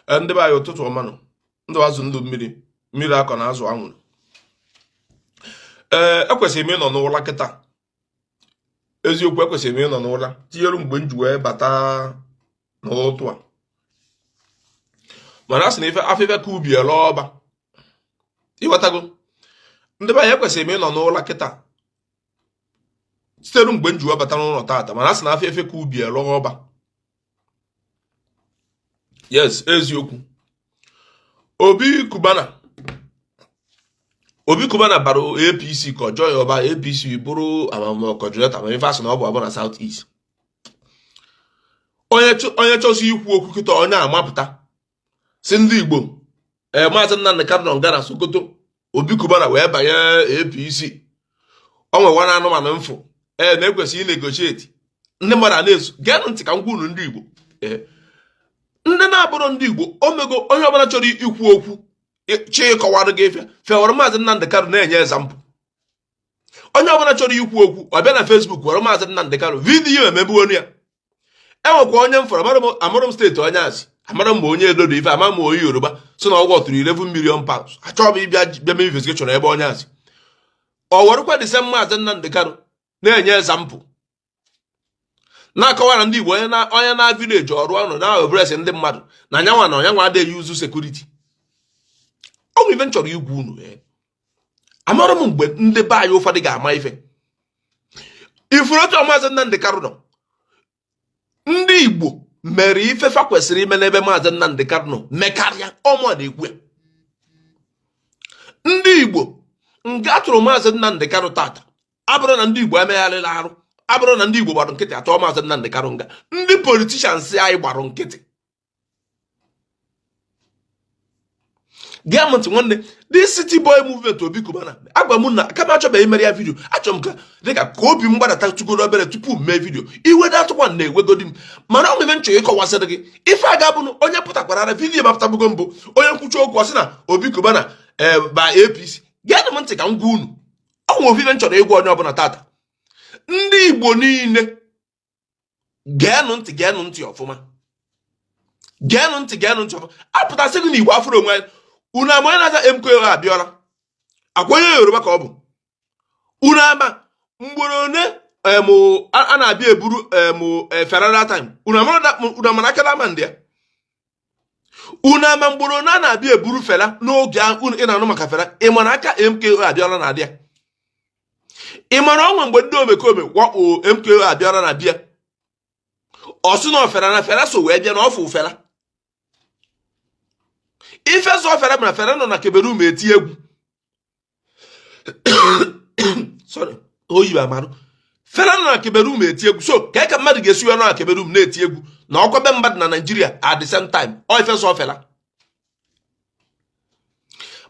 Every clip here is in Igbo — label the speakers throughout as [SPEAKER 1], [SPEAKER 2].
[SPEAKER 1] Ndị be anyị, ụtụtụ ọma nụ. Ndụ azụ, ndụ mmiri, mmiri akọ na azụ anwụrụ. Ee, ekwesịrị m ịnọ n'ụla kịta. Eziokwu, ekwesịrị m ịnọ n'ụla tinyere mgbe m ji wee bata n'ụtụ a, mana a sị na ife afịfịa ka ubi ele ọba. Ịghọtago? Ndị be anyị, ekwesịrị m ịnọ n'ụla kịta sitere mgbe m ji wee bata n'ụlọ tata, mana a sị na afịfịa ka ubi ele ọba. Yes, eziokwu. Obi Cubana, Obi Cubana bara APC ka ọ join ọba APC, bụrụ amam coordinator, ma ife asị na ọ bụ abụ na South East. Onye chọzi ikwu okwu kịta, onye amapụta si ndị Igbo, ee, Maazị Nnamdi Kanu nọ nga na Sokoto, Obi Cubana wee banye APC. O nwewa na anụmanụ mfụ, ee, na-ekwesịghị inegotiate. Ndị mmadụ a na-esu. Geenụ ntị ka m gwa unu, ndị Igbo, ee, ndị na-abụrụ ndị Igbo, omego onye ọbụla chọrọ ikwu okwu chi ịkọwara gị ife fewara Maazị Nnamdi Kanu na-enye example. Onye ọbụla chọrọ ikwu okwu, ọ bịa na Facebook were Maazị Nnamdi Kanu video emegbuonu ya. Enwekwa onye m fọrọ, amụrụ m steeti onye asị, amara m ma onye Edo dị ife, ama m onye Yoruba, so na ọgwụ tụrụ 11 million pounds. Achọghị m ịbịa bịa mee investigation ebe onye asị. Ọ werekwa the same Maazị Nnamdi Kanu na-enye example, na-akọwa na ndị Igbo, onye na village ọrụ ọnụ na oppress ndị mmadụ na anyanwa na onyanwa adịghị use security. Ọ bụ ife m chọrọ igwu unu. Amara m mgbe ndị be anyị ụfọdụ ga-ama ife ifuru otu Maazị Nnamdi Kanu nọ. Ndị Igbo mere ife fa kwesịrị ime n'ebe Maazị Nnamdi Kanu nọ mekarịa ọmụ a na-ekwu ya. Ndị Igbo, nga atụrụ Maazị Nnamdi Kanu tata abụrụ na ndị Igbo emegharịla arụ, abụrụ na ndị Igbo gbara nkịtị atụọ Maazị Nnamdi Kanu nga. Ndị politicians anyị gbara nkịtị. Gee m ntị nwanne, this city boy movement Obi Cubana, agwa m na kama achọbeghị imere ya video, achọrọ m ka dịka ka obi m gbadata tugoro obere tupu m mee video. Iwe datụkwa na-ewegodi m, mana ọ nwere nchọ ịkọwasịrị gị ife a ga-abụ. Onye pụtakwara na video mapụtabugo mbụ, onye nkwuchi okwu, ọ sị na Obi Cubana ba APC. Geenụ m ntị ka m gwa unu, ọ nwere ife m chọrọ ịgwa onye ọbụla tata. Ndị Igbo niile, geenụ ntị, geenụ ntị ọfụma, geenụ ntị, geenụ ntị ọfụma. Apụtasị gị na Igbo afụrụ onwe anyị. Unu ama onye na-aza MKO Abiola? Akwa onye Yoruba ka ọ bụ. Unu ama mgboro one a na-abịa eburu Fela that time? Unu ama na aka ama ndị ya? Unu ama mgboro one a na-abịa eburu Fela n'oge ị na-anụ maka Fela? Ị ma na aka MKO Abiola na-adị ya? Ị mara ọnwa mgbe ndị omekome wakpo MKO Abiola na bịa, ọ sị na Fela na Fela so wee bịa na ọfụ Fela. Ife zọ Fela bụ na Fela nọ na Cameroon eti egwu. Sorry, oyi amarụ. Fela nọ na Cameroon eti egwu, so ka ka mmadụ ga-esi wee nọ na Cameroon na-eti egwu na ọkwabe mmadụ na Naijiria at the same time? Ọ ife zọ Fela.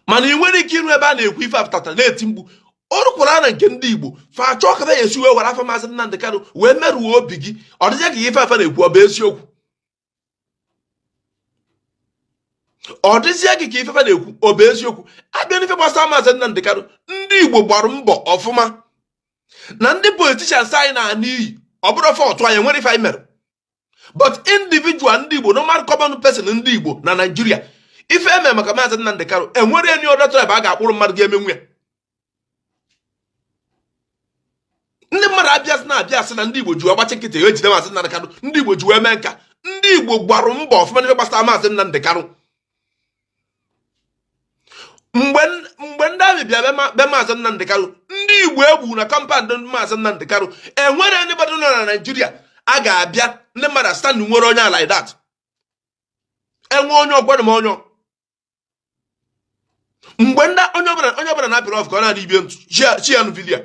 [SPEAKER 1] Mana ị nwere ike ịrụ ebe a na-ekwu ife apụtata na-eti mkpu o rukwara na nke ndị Igbo fa achọ ka ya esi wee were afa Maazị Nnamdi Kanu wee merụọ obi gị. Ọ dịzịa ka ife afa na-ekwu ọ bụ eziokwu. Ọ dịzịa gị ka ife fa na-ekwu ọ bụ eziokwu. Abịa n'ife gbasara Maazị Nnamdi Kanu, ndị Igbo gbara mbọ ọfụma na ndị politicians anyị na-ana iyi. Ọ bụrụ fault anyị nwere ife anyị mere, but individual ndị Igbo, normal common person ndị Igbo na Nigeria, ife eme maka Maazị Nnamdi Kanu, enwere any other tribe a ga-akpụrụ mmadụ ga-emenwu ya. Ndị mmadụ abịa na-abịa asị na ndị Igbo ji ọgbachi nkịtị ejide Maazị Nnamdi Kanu, ndị Igbo ji wee mee nka. Ndị Igbo gbara mbọ ọfụma n'ife gbasara Maazị Nnamdi Kanu. Mgbe ndị army bịa be Maazị Nnamdi Kanu, ndị Igbo egbu na compound Maazị Nnamdi Kanu, enwere anybody nọ na Naịjirịa a ga-abịa ndị mmadụ stand nwere onye like that? Enwe onye ọgwanụ m onye mgbe ndị onye ọbụla na-apịrị ọf ka ọ na-adị ibie ntụ chi ya nụ video.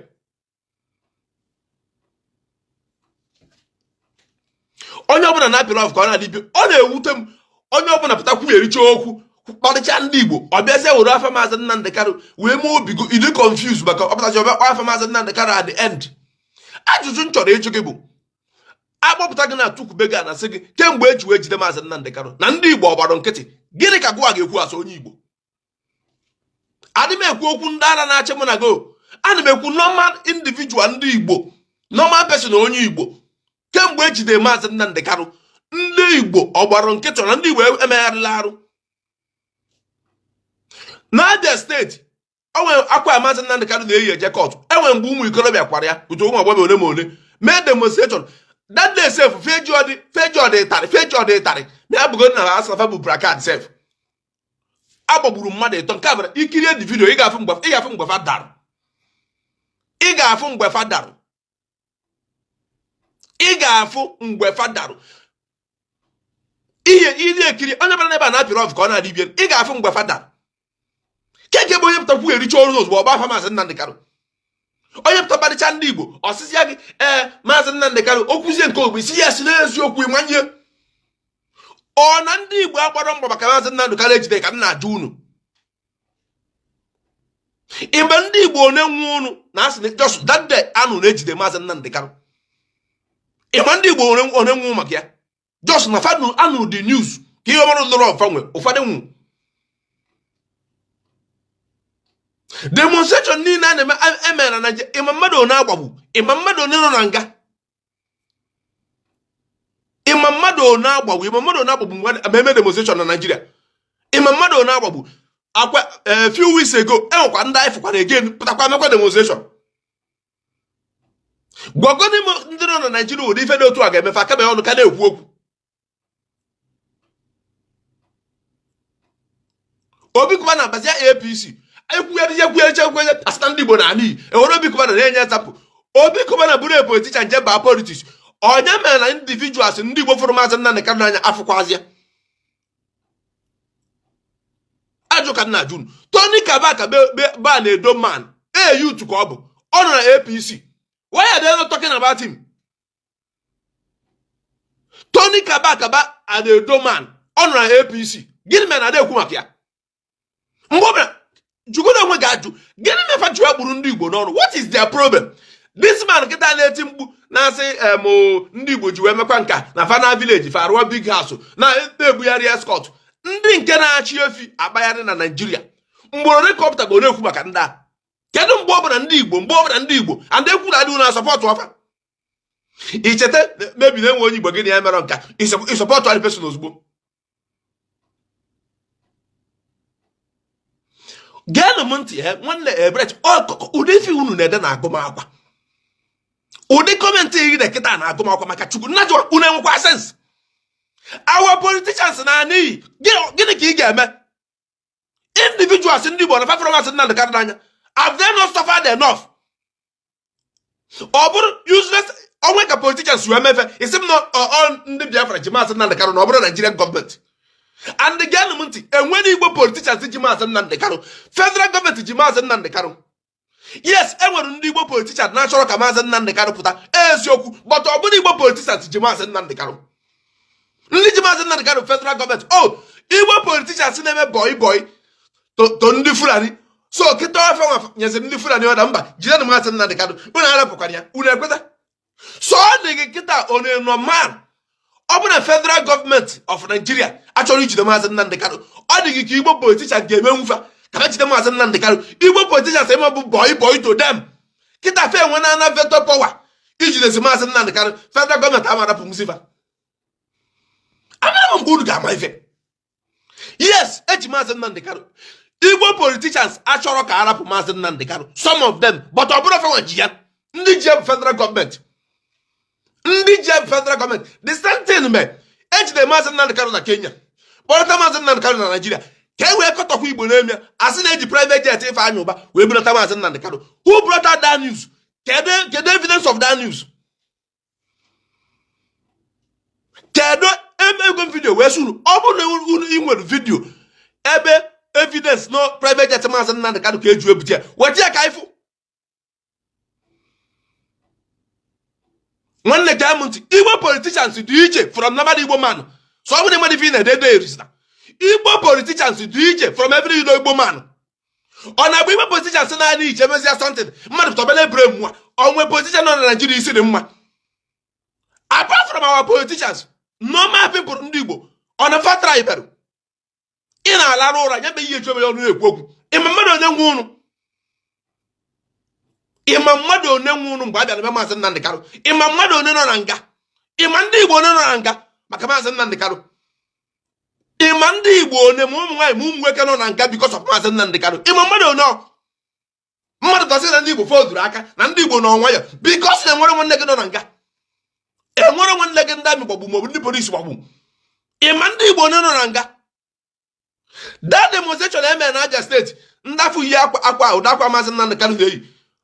[SPEAKER 1] Onye ọbụla na-apịrị ọf ka ọ na-adị ibe, ọ na-ewute m. Onye ọbụla pụta kwughericha okwu kparịcha ndị Igbo, ọ bịazie were afa Maazị Nnamdi Kanu wee mee obi gị ịdị confuse, maka ọ pụtachi ọbịa afa Maazị Nnamdi Kanu at the end. Ajụjụ m chọrọ ịjụ gị bụ, akpọpụta gị na tukwube gị na sị gị, kemgbe eji wee jide Maazị Nnamdi Kanu na ndị Igbo ọgbara nkịtị, gịnị ka gụwa ga-ekwu asụ onye Igbo? Adị m ekwu okwu ndị ara na-achị mụ na go, ana m ekwu normal individual ndị Igbo, normal person onye Igbo. Kemgbe ejide Maazị Nnamdi Kanu, Ndị Igbo ọ gbara nkịtị na ndị Igbo emegharịla arụ n'Abia steeti. O nwere akwa Maazị Nnamdị Kanụ na-eyi eje court. Enwere mgbe ụmụ ikorobịa kwara ya otu ụmụ agbọghọ ole ma ole mee demonstration that day sef. Feji ọdị ịtarị ma ya bụgo na asafa bụ placard sef. Agbagburu mmadụ ịtọ. Nke a mere ikirie the video, ị ga-afụ mgbe fa dara, ị ga-afụ mgbe fa dara, ị ga-afụ mgbe fa darụ. Ihe iri ekiri onye bara n'ebe a na-apịrị ọfụ ka ọ na-adị bie, ị ga-afụ mgbe fa dara. Keke bụ onye pụtakwu ericha ọrụ ozugbo ọgba afa Maazị Nnamdị Kanụ. Onye pụta kparịcha ndị Igbo, ọsịsị ya gị ee Maazị Nnamdị Kanụ okwuzie nke ogbe isi ya si n'eziokwu ịmanye ọ na ndị Igbo agbara mbọ maka Maazị Nnamdị Kanụ ejide ka m na-ajụ unu. Mgbe ndị Igbo one nwe unu na asị na just that day anụ na-ejide Maazị Nnamdị Kanụ, ịma ndị Igbo one nwe maka ya just na fa anụ the news ka ihe ọmara lụrụ ọfa nwe ụfọdụ nwụ. Demonstration niile a na-eme emere na Naịjirịa, ịma mmadụ one agbagbu, ịma mmadụ one nọ na nga, ịma mmadụ one agbagbu, ịma mmadụ one agbagbu mgbe ma eme demonstration na Naịjirịa, ịma mmadụ one agbagbu. Akwa a few weeks ago enwekwa ndị anyị fụkwara again pụtakwa mekwa demonstration. Gwagodi m ndị nọ na Naịjirịa ụdị ife dị otu a ga-emefe aka ọnụ ka na-ekwu okwu. Obi Cubana abazia APC, ekwugharịzi ekwugharịcha ekwugharị asịta ndị Igbo na ala iyi ewere Obi Cubana na-enye example. Obi Cubana bụrụ a politician nje baa politics, onye mere na individuals ndị Igbo fụrụ Maazị Nnamdị Kanụ n'anya afụkwazịa ajụ ka nna junu. Tony Kabaka ba na Edo man a youth ka ọ bụ, ọ nọ na APC. Why are they not talking about him? Tony Kabaka ba an Edo man, ọ nọ na APC. Gịnị mere na ada ekwu maka ya? Mgbe ọbụla jụgodo onwe gị ajụ, gịnị mere fa ji gburu ndị Igbo n'ọnụ? What is their problem? This man kịta na-eti mkpu na-asị em ndị Igbo ji wee mekwa nka na fana village fa arụọ big house na-ebugharị escort, ndị nke na-achị efi akpagharị na Naịjirịa. Mgboro ole ka ọ pụtago na-ekwu maka ndị a? Kedu mgbe ọbụla ndị Igbo, mgbe ọbụla ndị Igbo and ekwu na adị na support ọfa icheta mebi na enwe onye Igbo gị na ya merọ nka ị support any person ozugbo. Geenụ m ntị nwanne ebret, ụdị ife unu na-ede na agụmakwụkwọ, ụdị comment iri na kịta na agụmakwụkwọ maka Chukwu nna jụrụ unu enwekwa sense. Our politicians na n'iyi, gịnị ka ị ga-eme? Individuals ndị Igbo na fafere Maazị Nnamdị Kanụ n'anya, have they not suffered enough? Ọ bụrụ useless onwe ka politicians wee mefe isi m na ndị Biafra ji Maazị Nnamdị Kanụ na ọ bụrụ Nigerian gọọmenti. And geenụ m ntị, enwere Igbo politicians ji Maazị Nnamdị Kanụ, federal gọọmenti ji Maazị Nnamdị Kanụ. Yes, enwere ndị Igbo politicians na-achọrọ ka Maazị Nnamdị Kanụ pụta, eziokwu, but ọ bụrụ Igbo politicians ji Maazị Nnamdị Kanụ, ndị ji Maazị Nnamdị Kanụ federal gọọmenti. O Igbo politicians na-eme boy boy to ndị Fulani, so kịta ofe nwa nyeziri ndị Fulani ọda mba jide na Maazị Nnamdị Kanụ, unu arapụkwara ya, unu ekweta. So ọ dị gị kịta onye normal, ọ bụ na federal gọọmenti of Nigeria achọrọ ijide Maazị Nnamdị Kanụ, ọ dị gị ka Igbo politician ga-eme nwufa ka ha jide Maazị Nnamdị Kanụ? Igbo politicians eme bụ boy boy to them kịta fe enwe na ana veto power ijidezi Maazị Nnamdị Kanụ, federal gọọmenti ama arapụ nwusifa. Amara m mgbe unu ga-ama ife. Yes, eji Maazị Nnamdị Kanụ. Igbo politicians achọrọ ka arapụ Maazị Nnamdị Kanụ, some of them, but ọ bụrụ fanwa ji ya. Ndị ji ya bụ federal gọọmenti, ndị ji ya bụ federal gọọmenti. The same thing mee ejide Maazị Nnamdị Kanụ na Kenya, kpọrọta Maazị Nnamdị Kanụ na Naịjirịa ka e wee kọtọkwa Igbo n'eme asị na-eji private jet Ifeanyị Ụba wee bulata Maazị Nnamdị Kanụ. Who brought out that news? Kedu evidence of that news? Kedu ego video wee suru? Ọ bụrụ na unu ị nwere video ebe evidence no private jet Maazị Nnamdị Kanụ ka eji ebute ya, weta ya ka ịfụ. Nwanne, gee m ntị, Igbo politicians dị iche from normal Igbo man. So ọ bụrụ na mmadụ ife ị na-ede ede erizina, Igbo politicians dị iche from every Igbo man. Ọ na-agba Igbo politicians naanị iche mezie something mmadụ pụtabela ebere mmụọ onwe politician nọ na Nigeria isi dị mma. Apart from our politicians, normal people ndị Igbo ọ na fatra iberu ị na-alarụ ụra nye ihe eju ọnụ na-ekwu okwu. Ịma mmadụ onye nwe ụnụ, ịma mmadụ one nwe ụnụ mgbe a bịara be Maazị Nnamdị Kanụ, ịma mmadụ one nọ na nga, ịma ndị Igbo one nọ na nga. maka Maazị Nnamdi Kanu? Ịma ndị Igbo one, ma ụmụ nwaanyị ma ụmụ nwoke, nọ na nga because of Maazị Nnamdi Kanu? Ịma mmadụ one ọ? Mmadụ gasị na ndị Igbo fọdụrụ aka na ndị Igbo nọ nwayọ because na enwere nwanne gị nọ na nga, enwere nwanne gị ndị army gbagbu maọbụ ndị polisi gbagbu. Ịma ndị Igbo one nọ na nga? That demonstration emere na Abia Steeti, ndị afọ yi akwa akwa ụdị akwa Maazị Nnamdi Kanu na-eyi,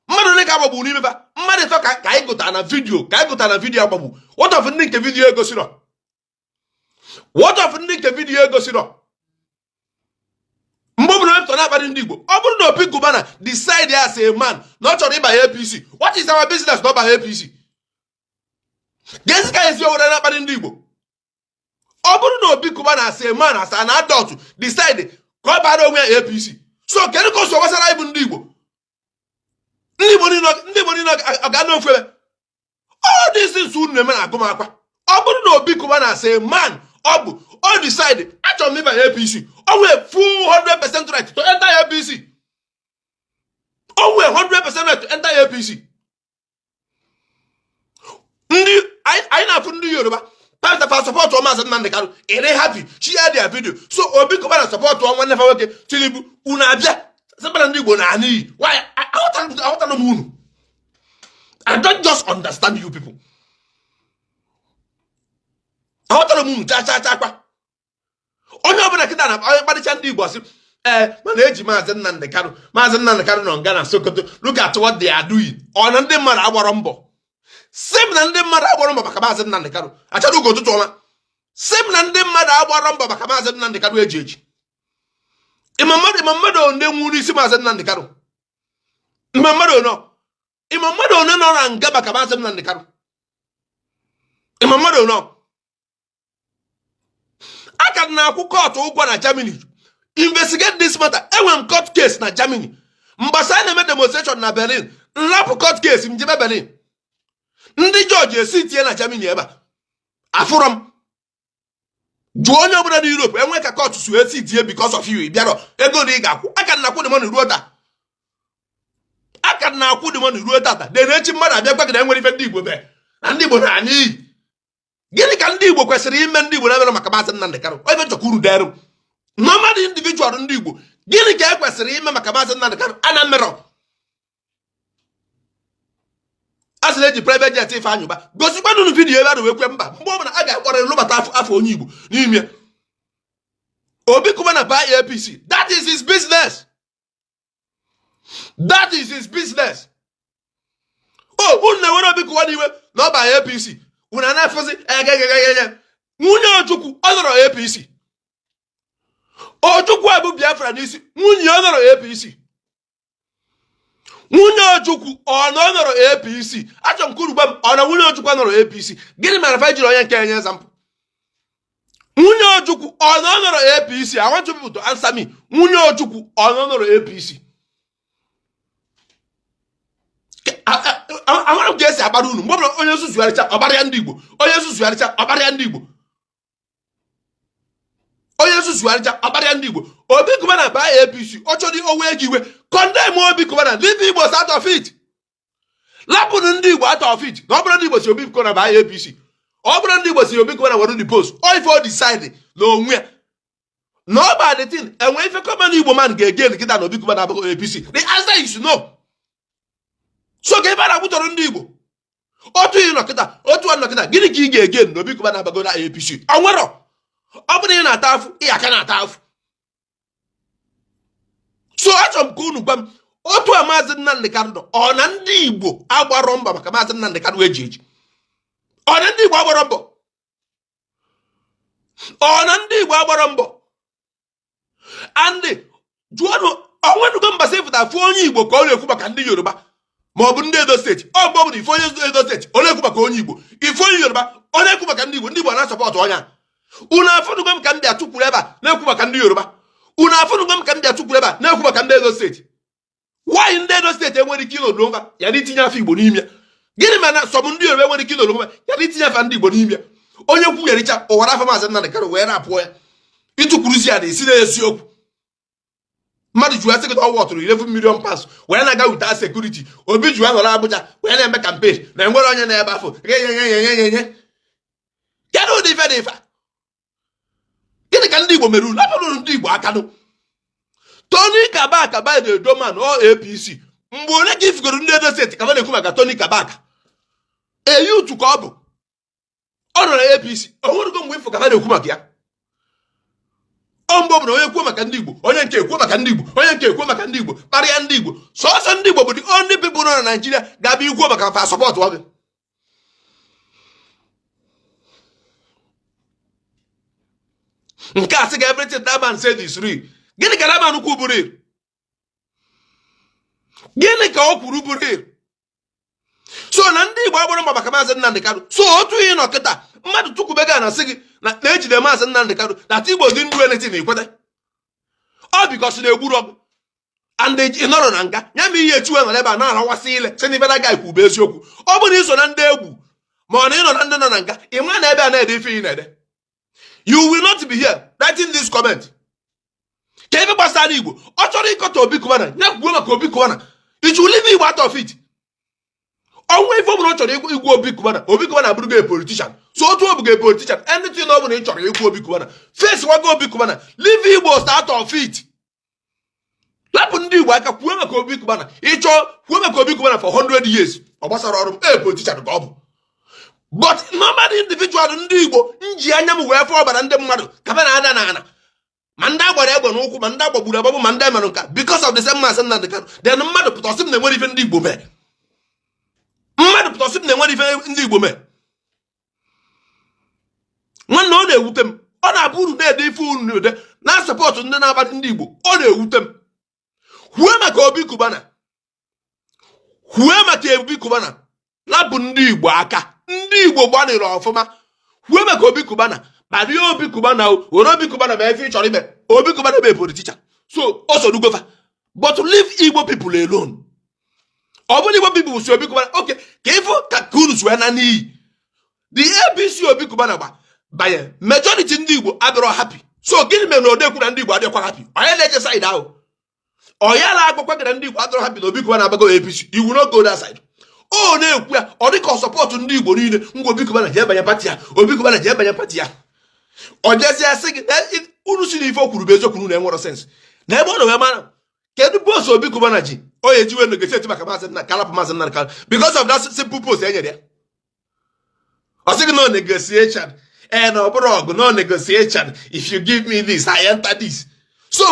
[SPEAKER 1] mmadụ ole ka agbagburu n'ime fa? Mmadụ ịtọ ka anyị gụtara na video, ka anyị gụtara na video agbagbu. What of ndị nke video egosiro? What of ndị nke video egosiro? Mgbe ọbụla wepụtara na-akparị ndị Igbo, ọ bụrụ na Obi Cubana decide as a man na ọ chọrọ ịbanye APC, what is our business na ọ banye APC? Gezi ka esi owere na-akparị ndị Igbo. Ọ bụrụ na Obi Cubana as a man, as an adult, decide ka ọ bara onwe ya APC, so kedu ka o so gbasara ịbụ ndị Igbo? Ndị Igbo niile, ndị Igbo niile ọ ga n'ofu ebe? All these things unu na-eme na agụmakwụkwọ. Ọ bụrụ na Obi Cubana as a man, ọ bụ ọ decide, achọrọ m ịbanye APC, o nwere full 100% right to enter APC. O nwere 100% right to enter APC. Ndị anyị na-afụ, ndị Yoruba pasta fa support Maazị Nnamdi Kanu, ere happy, share their video. So Obi Cubana support nwanne fa nwoke Tinubu, unu abịa sịbara ndị Igbo na ana iyi. Why? Aghọtara m unu. I don't just understand you people. Aghọtara m unu cha cha cha kwa. Onye ọbụla kịta na onye kparịcha ndị Igbo asị ee, mana eji Maazị Nnamdi Kanu, Maazị Nnamdi Kanu nọ nga na Sokoto. Look at what they are doing. Ọ na ndị mmadụ agbọrọ mbọ? Sị m na ndị mmadụ agbọrọ mbọ maka Maazị Nnamdi Kanu. Achara ugo, ụtụtụ ọma. Sị m na ndị mmadụ agbọrọ mbọ maka Maazị Nnamdi Kanu eji eji. Ịma mmadụ one nwụrụ isi Maazị Nnamdi Kanu? Ịma mmadụ one? Ịma mmadụ one nọ na nga maka Maazị Nnamdi Kanu? Ịma mmadụ one? A ka na-akwụ court ụgwọ na Germany. Investigate this matter. Enwere m court case na Germany. Mgbasa a na-eme demonstration na Berlin, nrapụ court case m jebe Berlin. Ndị jọji esi tinye na Germany ebe a afụrọ m. Jụọ onye ọbụla na Europe enwe ka court su esi tinye because of you. Ị bịarọ, ego na ị ga-akwụ. Aka na akwụ the money ruo taa. Aka na akwụ the money ruo tata. Dere echi mmadụ abịa gwa gị na enwere ife ndị Igbo mee na ndị Igbo na-anya iyi. Gịnị ka ndị Igbo kwesịrị ime ndị Igbo na-emere maka Maazị Nnamdi Kanu? Ebe nchọka uru dere normal individual ndị Igbo, gịnị ka e kwesịrị ime maka Maazị Nnamdi Kanu ana mmerọ? A sị na eji private jet Ifeanyị Ụba. Gosikwanụ unu video ebe a na wekwe mba. Mgbe ọbụla a ga-akpọrọ lụbata afọ onye Igbo n'ime. Obi Cubana baa APC, that is his business, that is his business. O unu na-ewere Obi Cubana iwe na ọ baa APC, unu na-afụzi egegegege. Nwunye Ojukwu, ọ nọrọ APC? Ojukwu abụ Biafra n'isi. Nwunye ọ nọrọ APC? Nwunye Ojukwu ọ na ọ nọrọ APC? Achọrọ m ka uru gwa m, ọ na nwunye Ojukwu nọrọ APC? Gịnị mere fa jiri onye nke enye example? Nwunye Ojukwu ọ na ọ nọrọ APC? I want you people to answer me. Nwunye Ojukwu ọ na ọ nọrọ APC? Amara m ka esi agbara unu. Mgbe ọbụla onye nzuzugharịcha ọgbara ya ndị Igbo, onye nzuzugharịcha ọgbara ya ndị Igbo, onye nzuzugharịcha ọgbara ya ndị Igbo. Obi Cubana baa APC, ọ chọrọ owe ego iwe, condemn Obi Cubana, leave Igbo out of it. Lapụrụ ndị Igbo out of it. Na ọ bụrụ ndị Igbo si Obi Cubana baa APC, ọ bụrụ ndị Igbo si Obi Cubana were the post, ọ ife o decide na onwe ya na ọ ba the thing. Enwe ife common Igbo man ga-ege nkịta na Obi Cubana abụghị APC? The answer is no. So ka ebe a na-agbụtọrọ ndị Igbo otu ị nọkịta, otu a nọkịta, gịnị ka ị ga-ege na Obi Cubana abago na APC? Ọ nwere ọ bụrụ ị na-ata afụ, ị aka na-ata afụ. So achọrọ m ka unu gwa m otu a Maazị Nnamdi Kanu nọ, ọ na ndị Igbo agbarọ mbọ maka Maazị Nnamdi Kanu eji eji? Ọ na ndị Igbo agbarọ mbọ? Ọ na ndị Igbo agbarọ mbọ? And jụọnụ onwenugo mbasị ịfụta fụ onye Igbo ka ọ na-ekwu maka ndị Yoruba ma ọ bụ ndị Edo Steeti. Ọ mgbe ọ bụla ife onye Edo Steeti, ọ na-ekwu maka onye Igbo, ife onye Yoruba, ọ na-ekwu maka ndị Igbo, ndị Igbo na-asupport onye a. Unu afụnugo m ka m bịa tụkwuru ebe a na-ekwu maka ndị Yoruba? Unu afụnugo m ka m bịa tụkwuru ebe a na-ekwu maka ndị Edo Steeti? Why ndị Edo Steeti enwere ike ịnọdụ onwe ya na itinye afa Igbo n'ime ya? Gịnị mere na sọm ndị Yoruba enwere ike ịnọdụ onwe ya na itinye afa ndị Igbo n'ime ya? Onye kwughericha ụwara afa Maazị Nnamdi Kanu wee rapụọ ya, ịtụkwuruzi ya na esi n'eziokwu. Mmadụ ji asị gị na ọ wọtụrụ 11 million pounds wee na-aga without security. Obi ji nọrọ Abuja wee na-eme campaign na enwere onye na-ebe afọ nye nye nye nye nye. Ke Kedu ụdị ife dị ife a? Gịnị ka ndị Igbo mere unu? Lapụrụ ndị Igbo aka nụ. Tony Kabaka by the Edo man ọ APC. Mgbe ole ka ifugoro ndị Edo State ka na-ekwu maka Tony Kabaka? A youth ka ọ bụ, ọ nọ na APC. O nwerugo mgbe ifụ ka ha na-ekwu maka ya? Ọ mgbe ọ bụla onye kwuo maka ndị Igbo, onye nke ekwuo maka ndị Igbo, onye nke ekwuo maka ndị Igbo, kparịa ndị Igbo. Sọsọ ndị Igbo bụ the only people nọ na Nigeria ga-abịa ikwuo maka fa support gị. Nke a sị gị everything that man said is real. Gịnị ka that man kwu bụ real? Gịnị ka o kwuru bụ real? So na ndị Igbo agbara mbọ maka Maazị Nnamdị Kanụ. So otu ihe nọ kịta, mmadụ tụkwubega na sị gị na na-ejide Maazị Nnamdị Kanụ na Igbo dị ndụ anything ikweta ọ because na egburu ọgụ and ị nọrọ na nga ya ma ihe echiwe nọrọ ebe a na-arawasị ile sị na ife na guy kwu bụ eziokwu. Ọ bụrụ na iso na ndị egwu ma ọ na ịnọ na ndị nọ na nga, ị ma na ebe a na-ede ife ị na-ede, you will not be here writing this comment. Ka ebe gbasara Igbo, ọ chọrọ ịkọta Obi Cubana, ya kwuo maka Obi Cubana. It will leave Igbo out of it. Ọnwa ife ọbụla ọ chọrọ igwu Obi Cubana, Obi Cubana abụrụgo a politician. So otu ọ bụgo a politician, anything ọ bụla ị chọrọ ikwu Obi Cubana, face wago Obi Cubana, leave Igbo out of it. Lapụ ndị Igbo aka, kwuo maka Obi Cubana. Ịchọọ kwuo maka Obi Cubana for 100 years, ọ gbasara ọrụ m, a politician ka ọ bụ. But normal individual ndị Igbo nji anya m wee fụ ọbara ndị mmadụ ka ha na-ada na ana, ma ndị agbara egbe n'ụkwụ, ma ndị agbagburu agbagbu, ma ndị emerụ nka because of the same Maazị Nnamdị Kanụ. Then mmadụ pụta ọsị m na enwere ife ndị Igbo mee. Mmadụ pụta ọsị m na enwere ife ndị Igbo mee. Nwanne, ọ na-ewute m. Ọ na-abụ unu na-ede ife unu na-ede na support ndị na-akparị ndị Igbo, ọ na-ewute m. Kwuo maka Obi Cubana, kwuo maka Obi Cubana, lapụ ndị Igbo aka. Ndị Igbo gbanịrị ọfụma. Kwuo maka Obi Cubana, kparịa Obi Cubana, were Obi Cubana ma ife ị chọrọ ime. Obi Cubana bụ politician, so o sorugofa, but leave Igbo people alone. Ọ bụrụ Igbo people si Obi Cubana okay, ka ịfụ ka unu si wee na n'iyi the APC Obi Cubana gba banye, majority ndị Igbo adịrọ happy. So gịnị mere na odekwu na ndị Igbo adịrọkwa happy? Onye na-eje side ahụ, ọ ya na-agwakwa gị na ndị Igbo adịrọ happy na Obi Cubana abago APC, you will not go that side. Ọ na-ekwu ya, ọ dịka ọ support ndị Igbo niile. Ngwa, Obi Cubana jee banye party ya, Obi Cubana jee banye party ya. Ọ jezie sị gị unu si na ife o kwuru bụ eziokwu, na enwere sense na ebe ọ nọ wee mara kedu post Obi Cubana ji ọ ya eji wee negotiate maka Maazị Nna ka alapụ Maazị Nnamdi Kanu because of that simple post e nyere ya. Ọ sị gị no negotiation, ee, na ọ bụrụ ọgụ, no negotiation, if you give me this, I enter this. So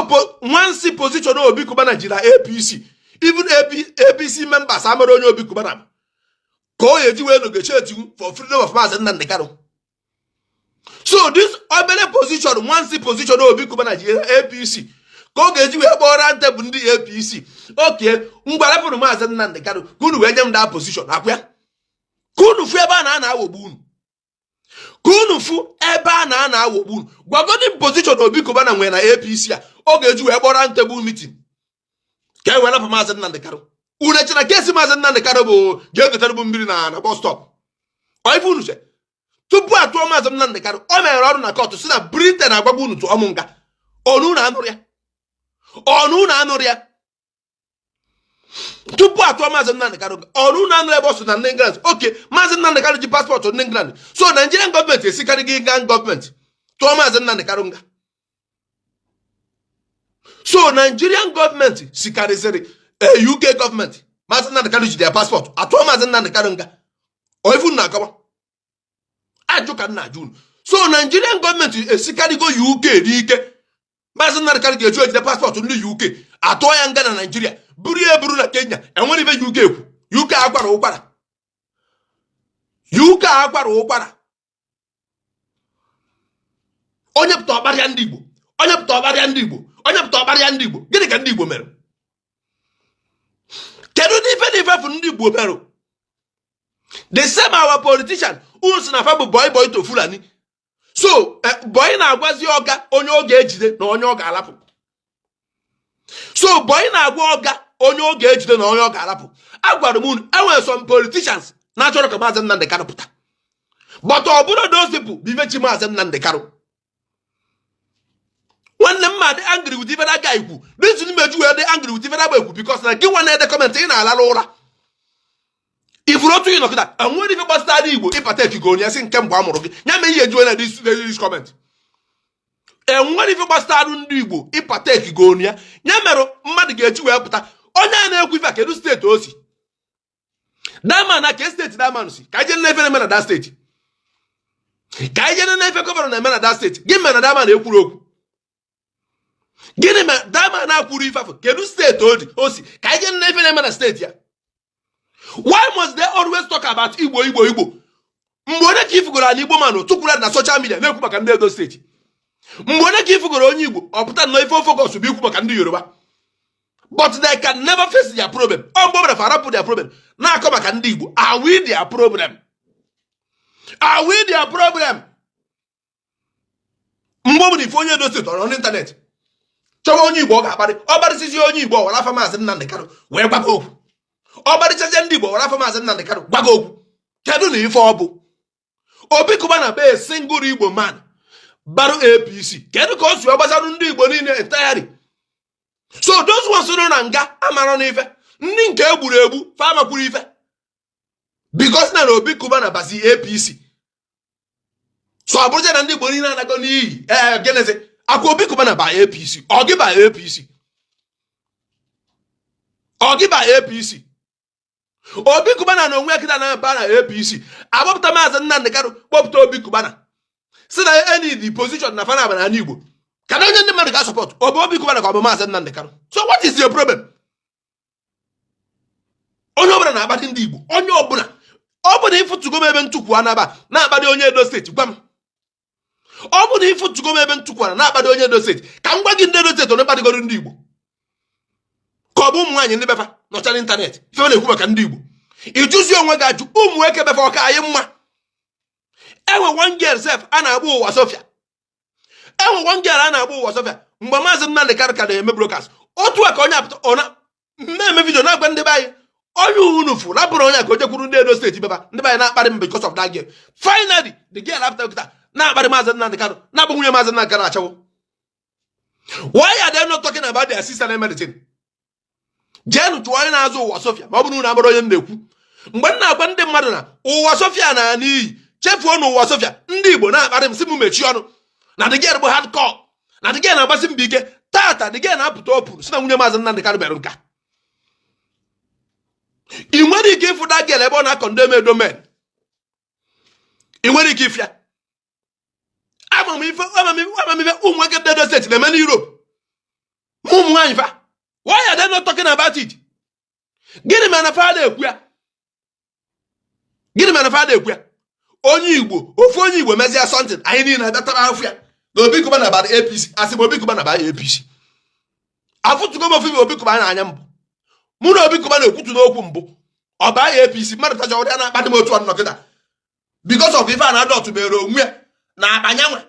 [SPEAKER 1] nwansi position Obi Cubana ji na APC, even APC members amara onye Obi Cubana bụ, ka ọ ga-eji wee negotiate for freedom of Maazị Nnamdi Kanu. So this obere position, nwansi position Obi Cubana ji APC, ka ọ ga-eji wee kpọọ round table ndị APC, okay, ngwa, rapụrụ Maazị Nnamdi Kanu ka unu wee nye m that position. Akwa ya ka unu fụ ebe a na-ana aghọgbu unu, ka unu fụ ebe a na-ana aghọgbu unu. Gwagodi position Obi Cubana nwere na APC a ọ ga-eji wee kpọrọ round table meeting ka e wee rapụ Maazị Nnamdi Kanu. Unu eche na case Maazị Nnamdi Kanu bụ ga-egotere bụ mmiri na bus stop? Ọ ife unu che? Tupu a tụọ Maazị Nnamdi Kanu, o mere ọrụ na court si na Britain agwagwa unu tụọ m nga. Ọnụ unu anụrụ ya, ọnụ unu anụrụ ya. Tupu atụọ Maazị Nnamdi Kanu, ọnụ unu anụrụ ebe ọ sị na ndị England, okay, Maazị Nnamdi Kanu ji passport ndị England, so Nigerian gọọmenti esikarịghị England gọọmenti tụọ Maazị Nnamdi Kanu nga. So Nigerian gọọmenti sikarịsịrị UK gọọmenti. Maazị Nnamdi Kanu ji ya passport, atụọ Maazị Nnamdi Kanu nga. Ọ ife unu na-akọwa, ajụ ka m na-ajụ unu. So Nigerian gọọmenti esikarịgo UK n'ike, Maazị Nnamdi Kanu ga-eju ejide passport ndị UK, atụọ ya nga na Naijiria, buru ya eburu na Kenya. Enwere ibe UK ekwu? UK akwara ụkwara, UK akwara ụkwara. Onye pụta ọkparịa ndị Igbo, onye pụta ọkparịa ndị Igbo, onye pụta ọkparịa ndị Igbo. Gịnị ka ndị Igbo mere? Kedu ndị ife na ifefu ndị Igbo mere? The same our politician unu si na fa bụ boy boy to Fulani. So boy na-agwazi ọga onye ọ ga-ejide na onye ọ ga-alapụ. So boy na-agwa ọga onye ọ ga-ejide na onye ọ ga-alapụ. Agwara m unu, enwere some politicians na-achọrọ ka Maazị Nnamdi Kanu pụta, but ọ bụrụ those people bụ ife chi Maazị Nnamdi Kanu. Nwanne m, ma dị angry with ife na-aga ikwu. Reason meju wee dị angry with ife na-agba ekwu, because na gị nwa na-ede comment, ị na-alala ụra. Ifuru otu ị nọkịta, enwere ife gbasara Igbo ịpata ekike onye si nke mgbe a mụrụ gị ya mee ihe ejuwe na this comment. Enwere ife gbasara ndị Igbo ịpata ekike onye ya ya mere mmadụ ga-eji wee pụta. Onye a na-ekwu ife a, kedu steeti o si? That man na ke steeti that man si? Ka anyị jee n'efe na-eme na that steeti, ka anyị jee n'efe governor na-eme na that steeti. Gịnị mere na that man ekwuru okwu? Gịnị mere that man na-akwuru ife afọ? Kedu steeti o dị o si? Ka anyị jee n'efe na-eme na steeti ya. Why must they always talk about Igbo, Igbo, Igbo? Mgbe onye ka ifugoro ala Igbo man tụkwuru na social media na-ekwu maka ndị Edo Steeti? Mgbe onye ka ifugoro onye Igbo ọ pụta nnọọ ife focus bụ ikwu maka ndị Yoruba? But they can never face their problem. Ọ mgbe ọbụla farapụ their problem na-akọ maka ndị Igbo. Are we their problem? Are we their problem? Mgbe ọbụla ife onye Edo Steeti ọrọ n'ịntanetị chọwa onye Igbo ọ ga-akparị, ọ gbarịsịzi onye Igbo, ọ wara afa Maazị Nnamdị Kanụ wee gwaga okwu. Ọ gbarịchazie ndị Igbo, wara afa Maazị Nnamdị Kanụ gwaga okwu. Kedu na ife ọ bụ Obi Cubana be single Igbo man barụ APC? Kedu ka o si gbasara ndị Igbo niile entirely? So those ones nọ na nga amara n'ife, ndị nke egburu egbu fa amakwuru ife, because na Obi Cubana bazi APC. So ọ bụrụzie na ndị Igbo niile anago n'iyi? Ee, gịnịzi akwa Obi Cubana ba APC? Ọ gị ba APC? Ọ gị ba APC? Obi Cubana na onwe ya kịta na-aba na APC, agbapụta Maazị Nnamdị Kanụ, kpọpụta Obi Cubana, si na any the position na fana na Igbo ka na onye ndị mmadụ ga-asupport, ọ bụ Obi Cubana ka ọ bụ Maazị Nnamdị Kanụ? So what is your problem? Onye ọbụla na-akpadị ndị Igbo, onye ọbụla ọ bụ na ịfụtụgo m ebe ntụkwu anaba na-akpadị onye Edo Steeti, gwa m. Ọ bụ na ịfụtụgo m ebe ntụkwu na-akpadị onye Edo Steeti, ka m gwa gị, ndị Edo Steeti onye kpadịgoro ndị Igbo, ka ọ bụ ụmụ nwaanyị ndị befa nọcha n'ịntanetị ife na-ekwu maka ndị Igbo? Ịjụzi onwe gị ajụ, ụmụ nwoke befa ọka anyị mma? Enwe one girl sef a na-agba Ụwa Sofia. Enwe one girl a na-agba Ụwa Sofia. Mgbe Maazị Nnamdị Kanụ ka na-eme broadcast, otu a ka onye apụta ọ na-eme video na-agwa ndị be anyị, onye unu fụ lapụrụ onye a ka o jekwuru ndị Edo Steeti beba. Ndị be anyị na-akparị m because of that girl. Finally, the girl apụta kịta na-akparị Maazị Nnamdị Kanụ, na-agba nwunye Maazị Nnamdị Kanụ achawo. Why are they not talking about their sister na medicine? Jeenụ chụọ onye na-azụ Ụwa Sofia ma ọ bụrụ na amara onye m na-ekwu. Mgbe m na-agwa ndị mmadụ na Ụwa Sofia na n'iyi, chefuo na Ụwa Sofia, ndị Igbo na-akparị m, sị m mechie ọnụ, na the girl bụ hardcore, na the girl na-agbasi mbọ ike. Tata the girl na-apụta opuru si na nwunye Maazị Nnamdị Kanụ mere nka. Ị nwere ike ịfụ that girl ebe ọ na-acondemn Edo men? Ị nwere ike ịfịa amamife amamife ụmụ nwoke ndị Edo Steeti na-eme n'Europe ma ụmụ nwaanyị fa? Why are they not talking about it? Gịnị mere na fa na-ekwu ya? Gịnị mere na fa na-ekwu ya? Onye Igbo, ofu onye Igbo mezie something, anyị niile abịa afụ ya na Obi Cubana bara APC. Asị m Obi Cubana bara APC, afụtụgo m ofu ibe Obi Cubana anya mbụ. Mụ na Obi Cubana ekwutu n'okwu mbụ, ọ baa ya APC. Mmadụ tacha ọrịa na-akpadị m otu ọnụ kịta because of ife a na adọtụ mere onwe ya na akpanyanwa.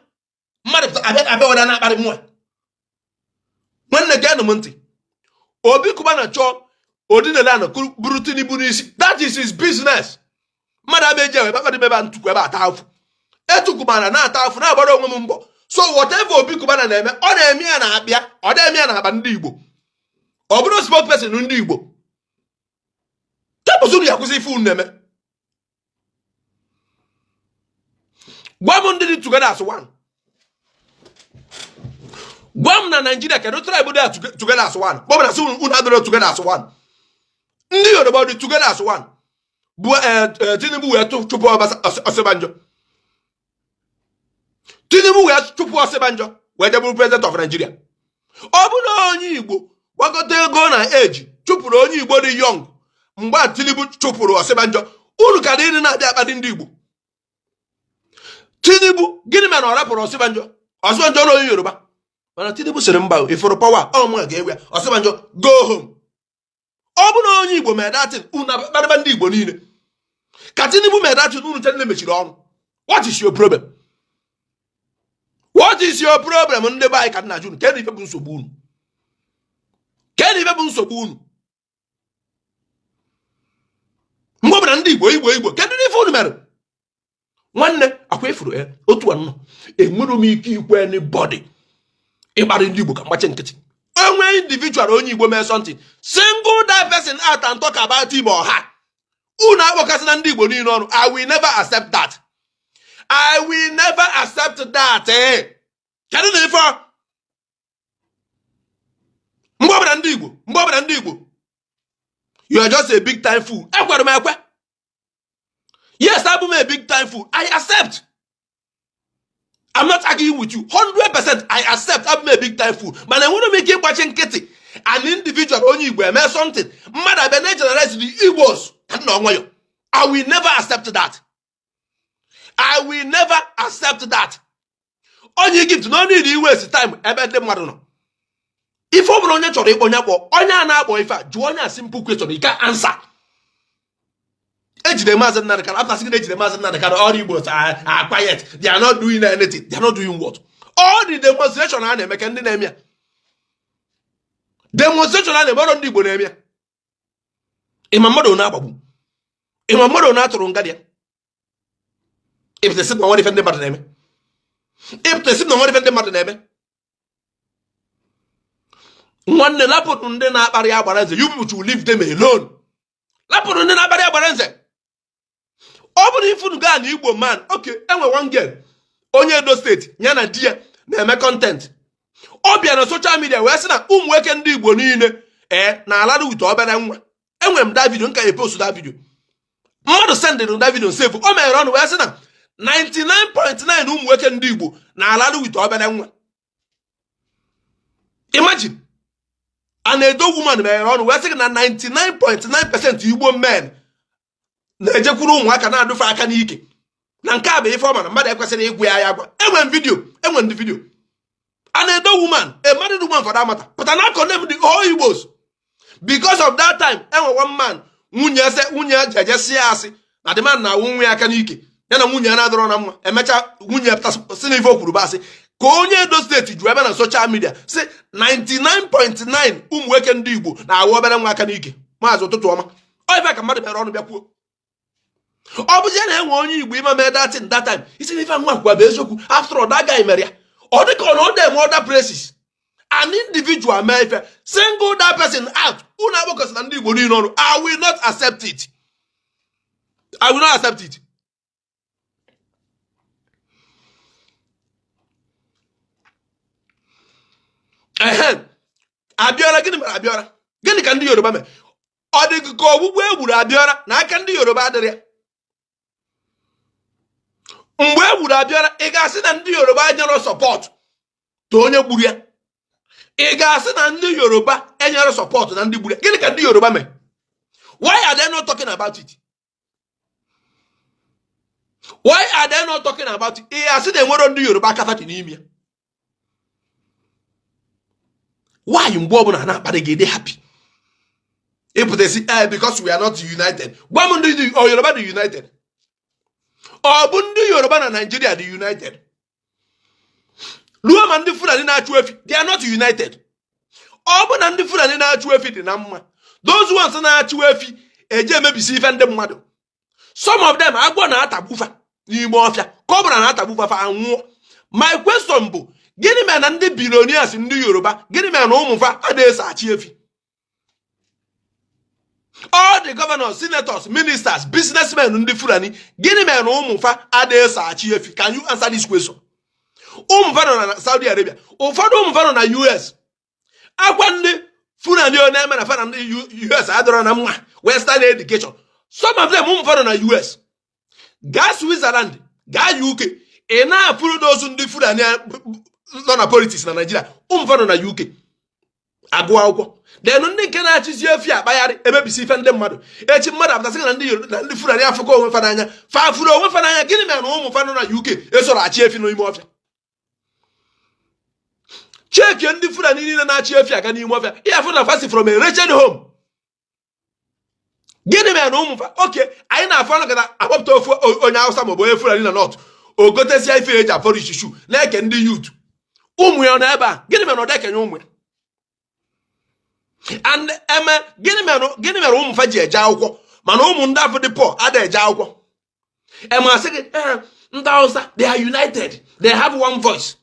[SPEAKER 1] Mmadụ abịa abịa ọrịa na-akparị m nwa. Nwanne, geenụ m ntị. Obi Cubana chọọ odinala bụrụ Tinubu n'isi, that is his business. Mmadụ abịa eji ebe akpadị ebe a ntụkwu ebe ata afụ etukwumara na-ata afụ na-agbara onwe m mbọ. So whatever Obi Cubana na-eme, ọ na-eme ya na-akpịa, ọ na-eme ya na-akpa ndị Igbo. Ọ bụrụ spokesperson ndị Igbo kepụsụrụ ya, kwụsị ife unu na-eme. Gwa m ndị dị together as one. Gwa m na Nigeria, kedu tribe dị together as one? Kpọm na sị unu adịrọ together as one. Ndị Yoruba dị together as one bụ Tinubu wee chụpụ Osinbajo. Tinubu wee chụpụ Osinbajo wee je bụrụ president of Nigeria. Ọ bụrụ na onye Igbo gbagote ego na eji chụpụrụ onye Igbo dị young mgbe a Tinubu chụpụrụ Osinbajo, unu ka dị na-abịa akpadị ndị Igbo. Tinubu, gịnị mere na ọ rapụrụ Osinbajo? Osinbajo na onye Yoruba, mana Tinubu sịrị mba, ifuru power ọ mụ ga-ewe ya. Osinbajo, go home. Ọ bụrụ na onye Igbo mere that thing, unu akparịba ndị Igbo niile. Ka Tinubu mere that thing, unu chenle mechiri ọnụ. What is your problem? What is your problem? Ndị be anyị, ka nna junu, kedu ife bụ nsogbu unu? Kedu ife bụ nsogbu unu? Mgbe ọbụla ndị Igbo, Igbo, Igbo, kedu ife unu mere? Nwanne, akwa efuru otu a nọ, enwere m ike ikwe anybody ịkparị ndị Igbo ka mgbachi nkịtị. Enwe individual onye Igbo mee something, single that person out and talk about him or her. Unu akpọkasịna ndị Igbo niile ọnụ. I will never accept that. I will never accept that. Kedu na ife mgbe ọbụla ndị Igbo, mgbe ọbụla ndị Igbo, you are just a big time fool. Ekwere m ekwe. Yes, abụ m a big time fool. I accept. I'm not arguing with you. 100% I accept abụ m a big time fool. Mana enwere m ike ịgbachi nkịtị an individual onye Igbo eme something, mmadụ abịa na generalize the Igbos ka nna nwayọ. I will never accept that. I will never accept that. Onye Egypt no need iwaste time ebe ndị mmadụ nọ. Ife ọ bụla onye chọrọ ịkpọ onye kpọ onye a na-akpọ ife a, jụọ onye a simple question, you can answer. Ejide Maazị Nnamdi Kanu, after sị na ejide Maazị Nnamdi Kanu, all Igbos are quiet, they are not doing anything. They are not doing what? All the demonstration a na-eme, ka ndị na-eme ya, demonstration a na-eme, ọrụ ndị Igbo na-eme ya. Ịma mmadụ na-agbagbu, ịma mmadụ na-atụrụ nga dị ya. Ịpụta sị na nwere ife ndị mmadụ na-eme. Ịpụta sị na nwere ife ndị mmadụ na-eme. Nwanne, lapụrụ ndị na-akparị agbara nze. You people should leave them alone. Lapụrụ ndị na-akparị agbara nze. Ọ bụrụ ifunu gaa na Igbo man, okay, enwe one girl onye Edo State, ya na di ya na-eme content. Ọ bịa na social media wee sị na ụmụ nwoke ndị Igbo niile ee na-alarụ with obere nwa. Enwere m that video, nka epost that video. Mmadụ sendịrị that video save. O meghere ọnụ wee sị na 99.9 ụmụ nwoke ndị Igbo na-alarụ with obere nwa. Imagine, an Edo woman meghere ọnụ wee sị gị na 99.9% Igbo men na-ejekwuru ụmụaka na-adụfe aka n'ike, na nke a bụ ife ọma na mmadụ ekwesịrị ịgwa ya ya gwa. Enwere m video, enwere ndị video. An Edo woman, a married woman for that matter, pụta na condemn the whole Igbos because of that time. Enwe one man, nwunye ese nwunye ya ji eje ya asị na the man na-awụ nwa ya aka n'ike. Ya na nwunye ya na-adọrọ na mma. Emechaa, nwunye ya pụta sị na ife o kwuru bụ asị. Ka onye Edo State ju ebe na social media si 99.9 ụmụ nwoke ndị Igbo na-awụ obere nwa aka n'ike. Maazị, ụtụtụ ọma. Ọ ife ka mmadụ bịara ọnụ bịa kwuo. Ọ bụzie na enwe onye Igbo ime mee that thing that time, isi na ife nwa kwuwa bụ eziokwu. After all, that guy mere ya, ọ dị ka ọ na ọ na-eme other places. An individual mee ife, single that person out. Unu agbakọsị na ndị Igbo niile ọnụ. I will not accept it. I will not accept it. Ehe, Abiola, gịnị mere Abiola? Gịnị ka ndị Yoruba mere? Ọ dị ka ogbugbu e gburu Abiola na aka ndị Yoruba adịrị ya? Mgbe e gburu Abiola, ị ga-asị na ndị Yoruba enyere support to onye gburu ya? Ị ga-asị na ndị Yoruba enyere support na ndị gburu ya? Gịnị ka ndị Yoruba mere? Why are they not talking about it? Why are they not talking about it? Ị ga-asị na enwero ndị Yoruba aka dị n'ime ya? Why mgbe ọbụla na-akparị gị dị happy, ịpụta esi ee because we are not united? Gwa m, ndị Yoruba dị united? Ọ bụ ndị Yoruba na Nigeria dị united? Ruo ma ndị Fulani na-achụ efi, they are not united. Ọ bụ na ndị Fulani na-achụ efi dị na mma, those ones na-achụ efi eje emebisi ife ndị mmadụ, some of them agwọ na-atagbufa n'ime ọfịa, cobra na-atagbufa, fa anwụọ. My question bụ, gịnị mere na ndị billionaires ndị Yoruba, gịnị mere na ụmụfa adịghị eso achị efi? All the governors, senators, ministers, businessmen ndị Fulani, gịnị mere na ụmụfa adịghị eso achị efi? Can you answer this question? Ụmụfa nọ na Saudi Arabia, ụfọdụ ụmụfa nọ na US. Akwa ndị Fulani ọ na-eme na fa na ndị US adọrọ na mma, western education, some of them ụmụfa nọ na US. Gaa Switzerland, gaa UK, ị na-afụrụ n'ozu ndị Fulani nọ na politics na Nigeria, ụmụfa nọ na UK agụ akwụkwọ. Then ndị nke na-achịzi efi akpagharị emebisi ife ndị mmadụ, echi mmadụ apụtasị na ndị Yoruba na ndị Fulani afụkọ onwe fa n'anya. Fa fụrụ onwe fa n'anya? Gịnị mere na ụmụ fa nọ na UK esoro achị efi n'ime ọfịa? Chekie ndị Fulani niile na-achị efi aga n'ime ọfịa, ihe afụ na fa si from a wretched home. Gịnị mere na ụmụ fa? Oke anyị na-afụ anọkọta akpọpụta ofu onye Hausa maọbụ onye Fulani na North, o gotesia ife eji apolish shoe na-eke ndị youth. Ụmụ ya nọ ebe a, gịnị mere na ọ dekenye ụmụ ya? And eme gịnị mere ụmụ fa ji eje akwụkwọ, mana ụmụ ndị afọ dị poor ada eje akwụkwọ? Eme asị gị, ee, ndị Hausa, they are united, they have one voice.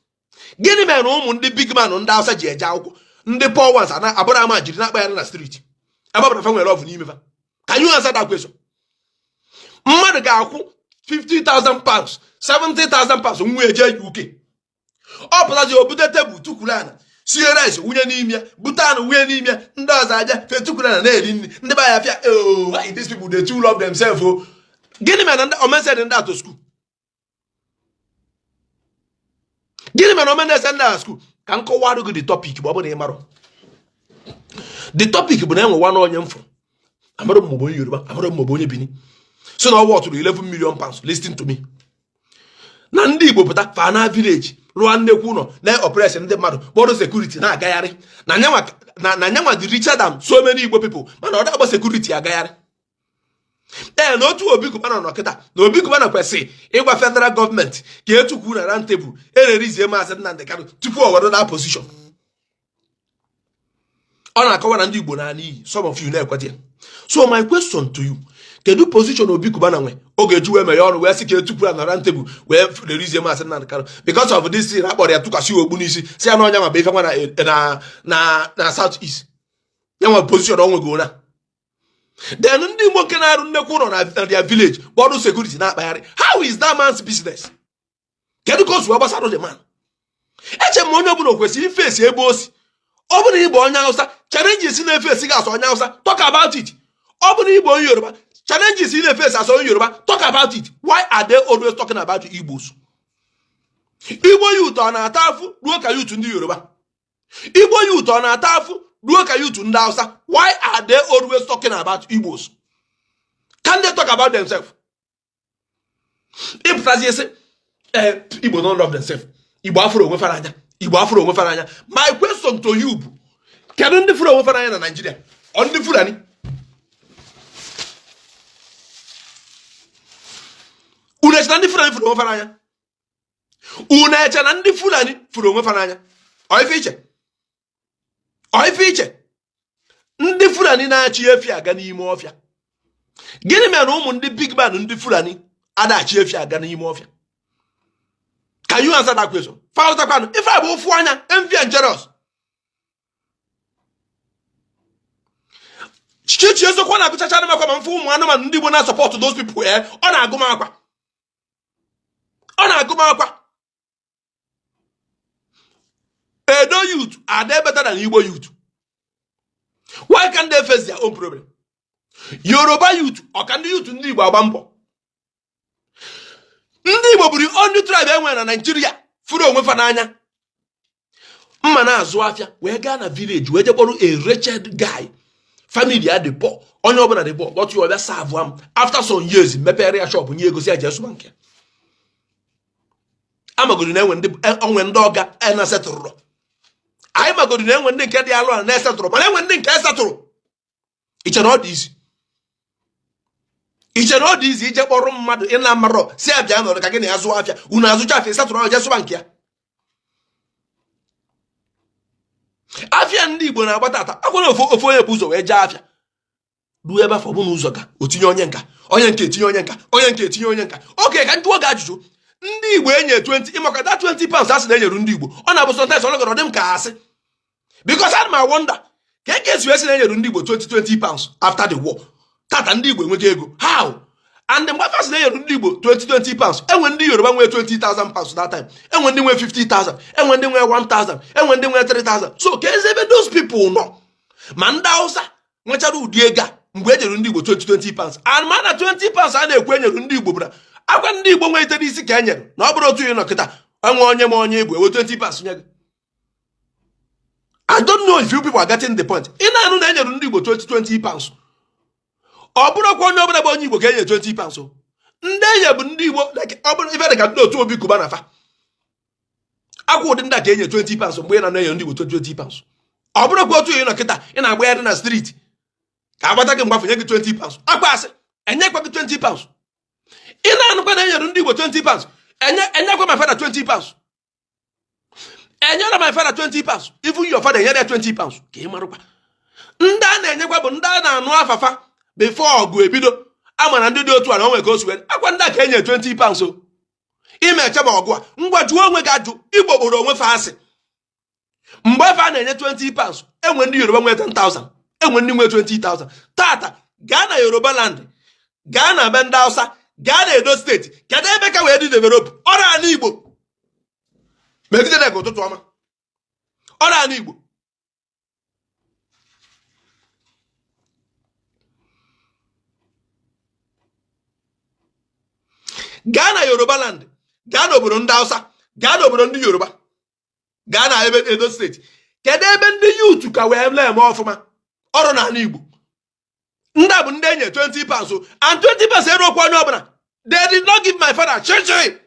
[SPEAKER 1] Gịnị mere na ụmụ ndị big man ndị Hausa ji eje akwụkwọ, ndị poor ones ana abụrụ ama jiri na-akpa ya na street, ebe ọ bụla fa nwere ọvụ n'ime fa? Can you answer that question? Mmadụ ga-akwụ £50,000, £70,000, nwa eje UK. Ọ pụtazi, o bute tebụl, tukwuru ana, sie rice wunye n'ime ya, bute anụ wunye n'ime ya. Ndị ọzọ aja fetukwuru ana na-eri nri. Ndị be ya afịa, "Oh, why these people dey too love themselves o." Gịnị mere na ndị omense dị ndị atụ school? Gịnị mere na omense ndị a school? Ka m kọwarụ gị the topic bụ, ọ bụrụ na ị marọ the topic bụ na enwe nwa onye m fụrụ, amarọ m maọbụ onye Yoruba, amarọ m maọbụ onye Bini, so na ọ wọtụrụ £11 million. Listen to me, na ndị Igbo pụta fa na village rụọ nnekwu ụlọ na oppress ndị mmadụ, kpọrọ security na-agagharị, na nyanwa dị richer than so many Igbo people, mana ọ da-agba security agagharị. Ee, na otu Obi Cubana nọ kịta, na Obi Cubana kwesịrị ịgwa federal gọọmenti ka etukwu na round table ererizie Maazị Nnamdi Kanu tupu o were na position. Ọ na-akọwa na ndị Igbo na iyi. Some of you na-ekweta ya. So my question to you, kedu position Obi Cubana nwe ọ ga-eji wee meghe ọnụ wee sị ka etupu ya na round table wee rerizie Maazị Nnamdi Kanu? Because of this thing akpọrọ ya, tụkwasị okpu n'isi, si ya na ọnya ma bụ ife nwa na South East ya nwe position ọ nwego na. Then ndị Igbo nke na-arụ nnekwu ụlọ na their village, kpọrọ security na-akpagharị, how is that man's business? Kedu ka o si wee gbasara the man? Eche m onye ọbụla kwesịrị ifesi ebe o si. Ọ bụrụ na ịbụ onye Hausa, challenges na-efesi gị as onye Hausa, talk about it. Ọ bụrụ na ịbụ onye Yoruba, challenges ị na-efesi as onye Yoruba, talk about it. Why are they always talking about Igbos? Igbo youth ọ na-ata afụ ruo ka youth ndị Yoruba? Igbo youth ọ na-ata afụ ruo ka youth ndị Hausa? Why are they always talking about Igbos? Can they talk about themselves? Ịpụtazi esi, ee, Igbo don't love themselves, Igbo afụrụ onwe fa n'anya, Igbo afụrụ onwe fa n'anya. My question to you bụ, kedu ndị fụrụ onwe fa n'anya na Nigeria? Ọ ndị Fulani? Unu eche na ndị Fulani fụrụ onwe fa n'anya? Unu eche na ndị Fulani fụrụ onwe fa n'anya? Ọ ife iche, ọ ife iche. Ndị Fulani na-achị efi aga n'ime ọfịa. Gịnị mere na ụmụ ndị big man ndị Fulani ada-achị efi aga n'ime ọfịa? Can you answer that question? Fawụtakwanụ ife a bụ ụfụ anya, envy and jealous. Chichi eziokwu na-agụchacha m akwa ma m fụ ụmụ anụmanụ ndị Igbo na-support those people. Ee, ọ na-agụ m akwa, ọ na-agụ m akwa. Edo youth are they better than Igbo youth? Why can't they face their own problem? Yoruba youth ọ ka ndị youth ndị Igbo agba mbọ? Ndị Igbo bụrụ only tribe enwere na Nigeria fụrụ onwe fa n'anya. Mma na-azụ afịa wee gaa na village wee jekpọrọ a wretched guy, family ya dị poor, onye ọbụla dị poor, but ya ọbịa serve am. After some years, mepere ya shop, nye ego, si ya jee sụba nke amagoro na enwe ndị onwe ndị ọga na-esetụrụ. Anyị magoro na enwe ndị nke dị alụ na-esetụrụ, mana enwe ndị nke esetụrụ. Iche na ọ dị easy? Iche na ọ dị easy ije kpọrọ mmadụ ị na-amarọ si abịa nọrọ ka gị na ya zụọ afịa, unu azụcha afịa, setụrụ ahụ, jee sụba nke ya? Afịa ndị Igbo na-agba tata akwara ofu ofu onye bụ ụzọ wee jee afịa ruo ebe afọ bụ na ụzọ ga o tinye onye nka, onye nke etinye onye nka, onye nke etinye onye nka. Okay, ka m jụọ gị ajụjụ. Ndị Igbo enye 20, ịmaka that £20 a sị na enyeru ndị Igbo, ọ na-abụ sometimes ọ nọgọrọ dị m ka asị, because ana m awonder ka eke esi wee sị na enyeru ndị Igbo 20 £20 after the war. Tata ndị Igbo enweghị ego, how? And mgbe afọ sị na enyeru ndị Igbo 20 £20, enwe ndị Yoruba nwee £20,000 that time, enwe ndị nwee 50,000, enwe ndị nwee 1000, enwe ndị nwee 3000. So ka ezi ebe those people nọ? Ma ndị Hausa nwechara ụdị ego a mgbe e nyere ndị Igbo 20 £20. And ma na £20 a na-ekwu enyere ndị Igbo bụ na agwa ndị Igbo nwelitere isi ka e nyere, na ọ bụrụ otu ị nọ kịta, enwe onye ma onye Igbo ewe £20 nye gị. I don't know if you people are getting the point. Ị na-anụ na enyere ndị Igbo 20 £20, ọ bụrụkwa onye ọbụla bụ onye Igbo ka e nyere £20 o. Ndị enye bụ ndị Igbo, like, ọ bụrụ ife dị ka ndị otu Obi Cubana fa akwa, ụdị ndị a ka enye £20 mgbe ị na enye ndị Igbo 20 £20. Ọ bụrụkwa otu ị nọ kịta, ị na-agbagharị na street ka agbata gị mgbafe nye gị £20, akwa asị enyekwa gị £20. Ị na-anụkwa na enyere ndị Igbo £20, enyekwa my father £20, enyere my father £20, even your father enyere ya £20. Ka ị marụkwa, ndị a na-enyekwa bụ ndị a na-anụ afafa before ọgụ ebido, ama na ndị dị otu a na onwe ka o si wee akwa ndị a ka enye £20 o. Ime eche ma ọgụ a, ngwa jụọ onwe gị ajụ. Igbo kpọrọ onwe fa asị mgbe efe a na-enye £20. Enwe ndị Yoruba nwee 10,000, enwe ndị nwee 20,000. Tata gaa na Yoruba land. Gaa na be ndị Hausa, gaa na Edo State, kedu ebe ka wee dị develop? Ọrụ ala Igbo megide gị ụtụtụ ọma, ọrụ ala Igbo. Gaa na Yoruba land, gaa n'obodo ndị Hausa, gaa n'obodo ndị Yoruba, gaa na ebe Edo State, kedu ebe ndị youth ka wee na-eme ọfụma? Ọrụ n'ala Igbo. Ndị a bụ ndị enye 20 pounds, and 20 pounds erukwa onye ọbụla. They did not give my father chichi.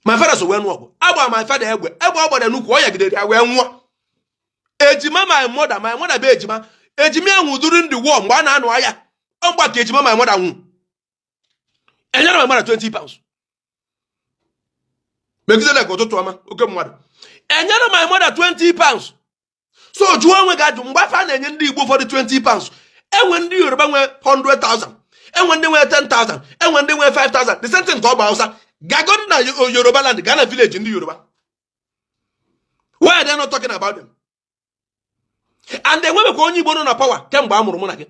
[SPEAKER 1] My father so wee nụọ ọgụ. Agba my father egbe, egbe ọ gbara n'ukwu, ọ yagidere ya wee nwụọ. Ejima my mother, my mother bụ ejima. Ejima ya nwụ during the war, mgbe a na-anụ agha. Ọ mgba ka ejima my mother nwụ. Enyere my mother 20 pounds. Megidere ka ụtụtụ ọma, oke mmadụ. Enyere my mother 20 pounds. So jụọ onwe gị ajụ, mgbe afọ a na-enye ndị Igbo ụfọdụ 20 pounds, enwe ndị Yoruba nwe 100,000, enwe ndị nwe 10,000, enwe ndị nwe 5,000. The same thing ka ọ bụ Hausa. Gagodi na Yoruba land, gaa na village ndị Yoruba. Why are they not talking about them? And enwebekwa onye Igbo nọ na power kemgbe a mụrụ mụ na gị.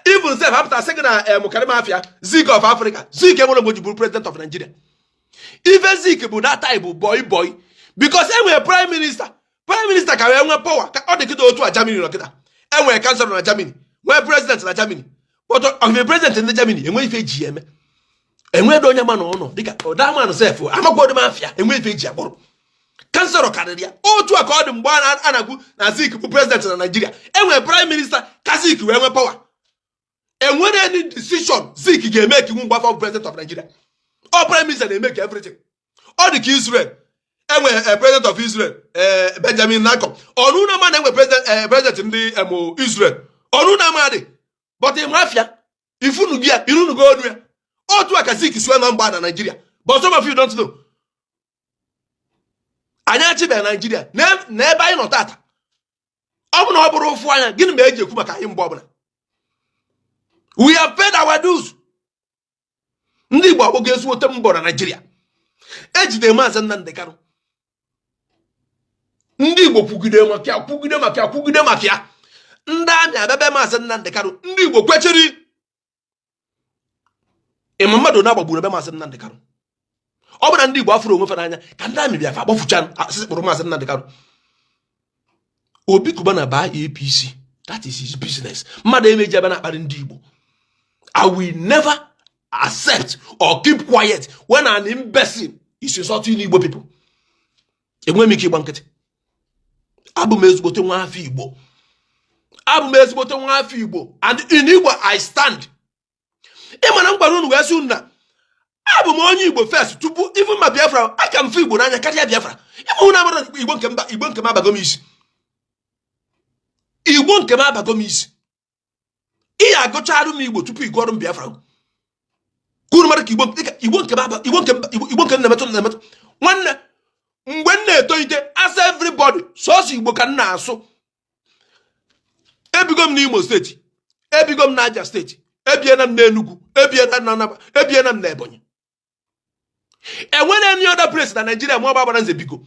[SPEAKER 1] Even sef apụta sị gị na Karim Afia, Zik of Africa. Zik enwere mgbe o ji bụrụ president of Nigeria. Ife Zik bụ that time bụ boy boy, because enwere prime minister. Prime minister ka wee nwee power ka ọ dị kịta. Otu a Germany nọ kịta, enwere chancellor na Germany, nwee president na Germany, but of president ndị Germany enwe ife eji eme, enweghị onye ma na ụlọ dịka ọdaman sef amakwadom afịa, enwe ife eji akpọrọ chancellor karịrị ya. Otu a ka ọ dị mgbe a na-agwu na Zik bụ president na Nigeria. Enwere prime minister ka Zik wee nwee power. Enwere any decision Zik ga-eme ka iwu mgbe afọ president of Nigeria? Ọ prime minister na-eme ka everything. Ọ dị ka Israel, enwe president of Israel, Benjamin Netanyahu. Ọnụ na ama na enwe president ndị Israel, ọnụ na ama dị, but ịma afịa ifunu gị ya irunugo onu ya. Otu a ka Zik si na mgba na Nigeria, but some of you don't know. Anyị achịbeghị Nigeria n'ebe anyị nọ tata. Ọ bụ na ọ bụrụ ụfụ anya, gịnị ma eji ekwu maka anyị mgbe ọbụla? We have paid our dues. Ndị Igbo agbọgo ezigbote mbọ na Nigeria. Ejide Maazị Nnamdi Kanu, ndị Igbo kwugide maka ya, kwugide maka ya, kwugide maka ya. Ndị amị abịabe Maazị Nnamdi Kanu, ndị Igbo kwechiri. Ịma mmadụ na-agbagburu ebe Maazị Nnamdi Kanu. Ọ bụrụ na ndị Igbo afụrụ onwe fa n'anya, ka ndị amị bịa fa agbafucha asịsị kpụrụ Maazị Nnamdi Kanu. Obi Cubana baa APC, that is his business. Mmadụ emeji ebe na-akparị ndị Igbo. I will never accept or keep quiet when an imbecile is insulting Igbo people. Enweghị m ike ịgba nkịtị. Abụ m ezigbote nwa afọ Igbo, abụ m ezigbote nwa afọ Igbo, and in Igbo I stand. Ị ma na m gwara unu wee sị unu na abụ m onye Igbo first tupu even ma Biafra. Aka m fụ Igbo n'anya karịa Biafra. Ịma unu amara Igbo nke mba, Igbo nke m abago m isi, Igbo nke m abago m isi. Ị ya agụcharụ m Igbo tupu ị gụọrụ m Biafra, ka unu mara ka Igbo Igbo nke m aba, Igbo nke Igbo nke m na-emetụ na-emetụ. Nwanne, mgbe m na-etolite, as everybody, sọsọ Igbo ka m na-asụ. Ebigo m n'Imo State, ebigo m n'Abia State, ebiena m n'Enugu, ebiena m na Anambra, ebiena m n'Ebonyi. Enwere any other place na Nigeria mụ agbara nze bigo?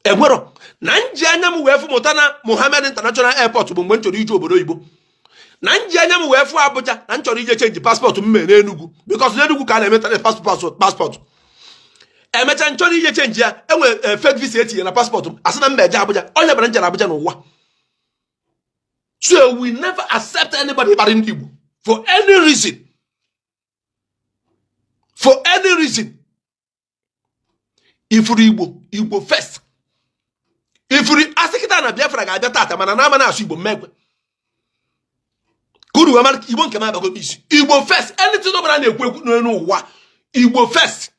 [SPEAKER 1] Enwero. Na nji anya m wee fụ Murtala Muhammed International Airport bụ mgbe m chọrọ ije obodo oyibo. Na nji anya m wee fụ Abuja, na m chọrọ ije change passport m mee n'Enugu, because n'Enugu ka a na-eme passport. Emechaa m chọrọ ije change ya, enwere fake visa etinye na passport m, asị na m eje Abuja. Onye bara njere Abuja n'ụwa. So we never accept anybody ịkparị ndị Igbo for any reason, for any reason. Ifuru Igbo, Igbo first. Ifuru asị kịta na Biafra ga-abịa tata, mana na ama na-asụ Igbo mmekwe ka unu wee mara Igbo nke m abago m isi. Igbo first. Anything ọbụla na-ekwu ekwu n'elu ụwa, Igbo first.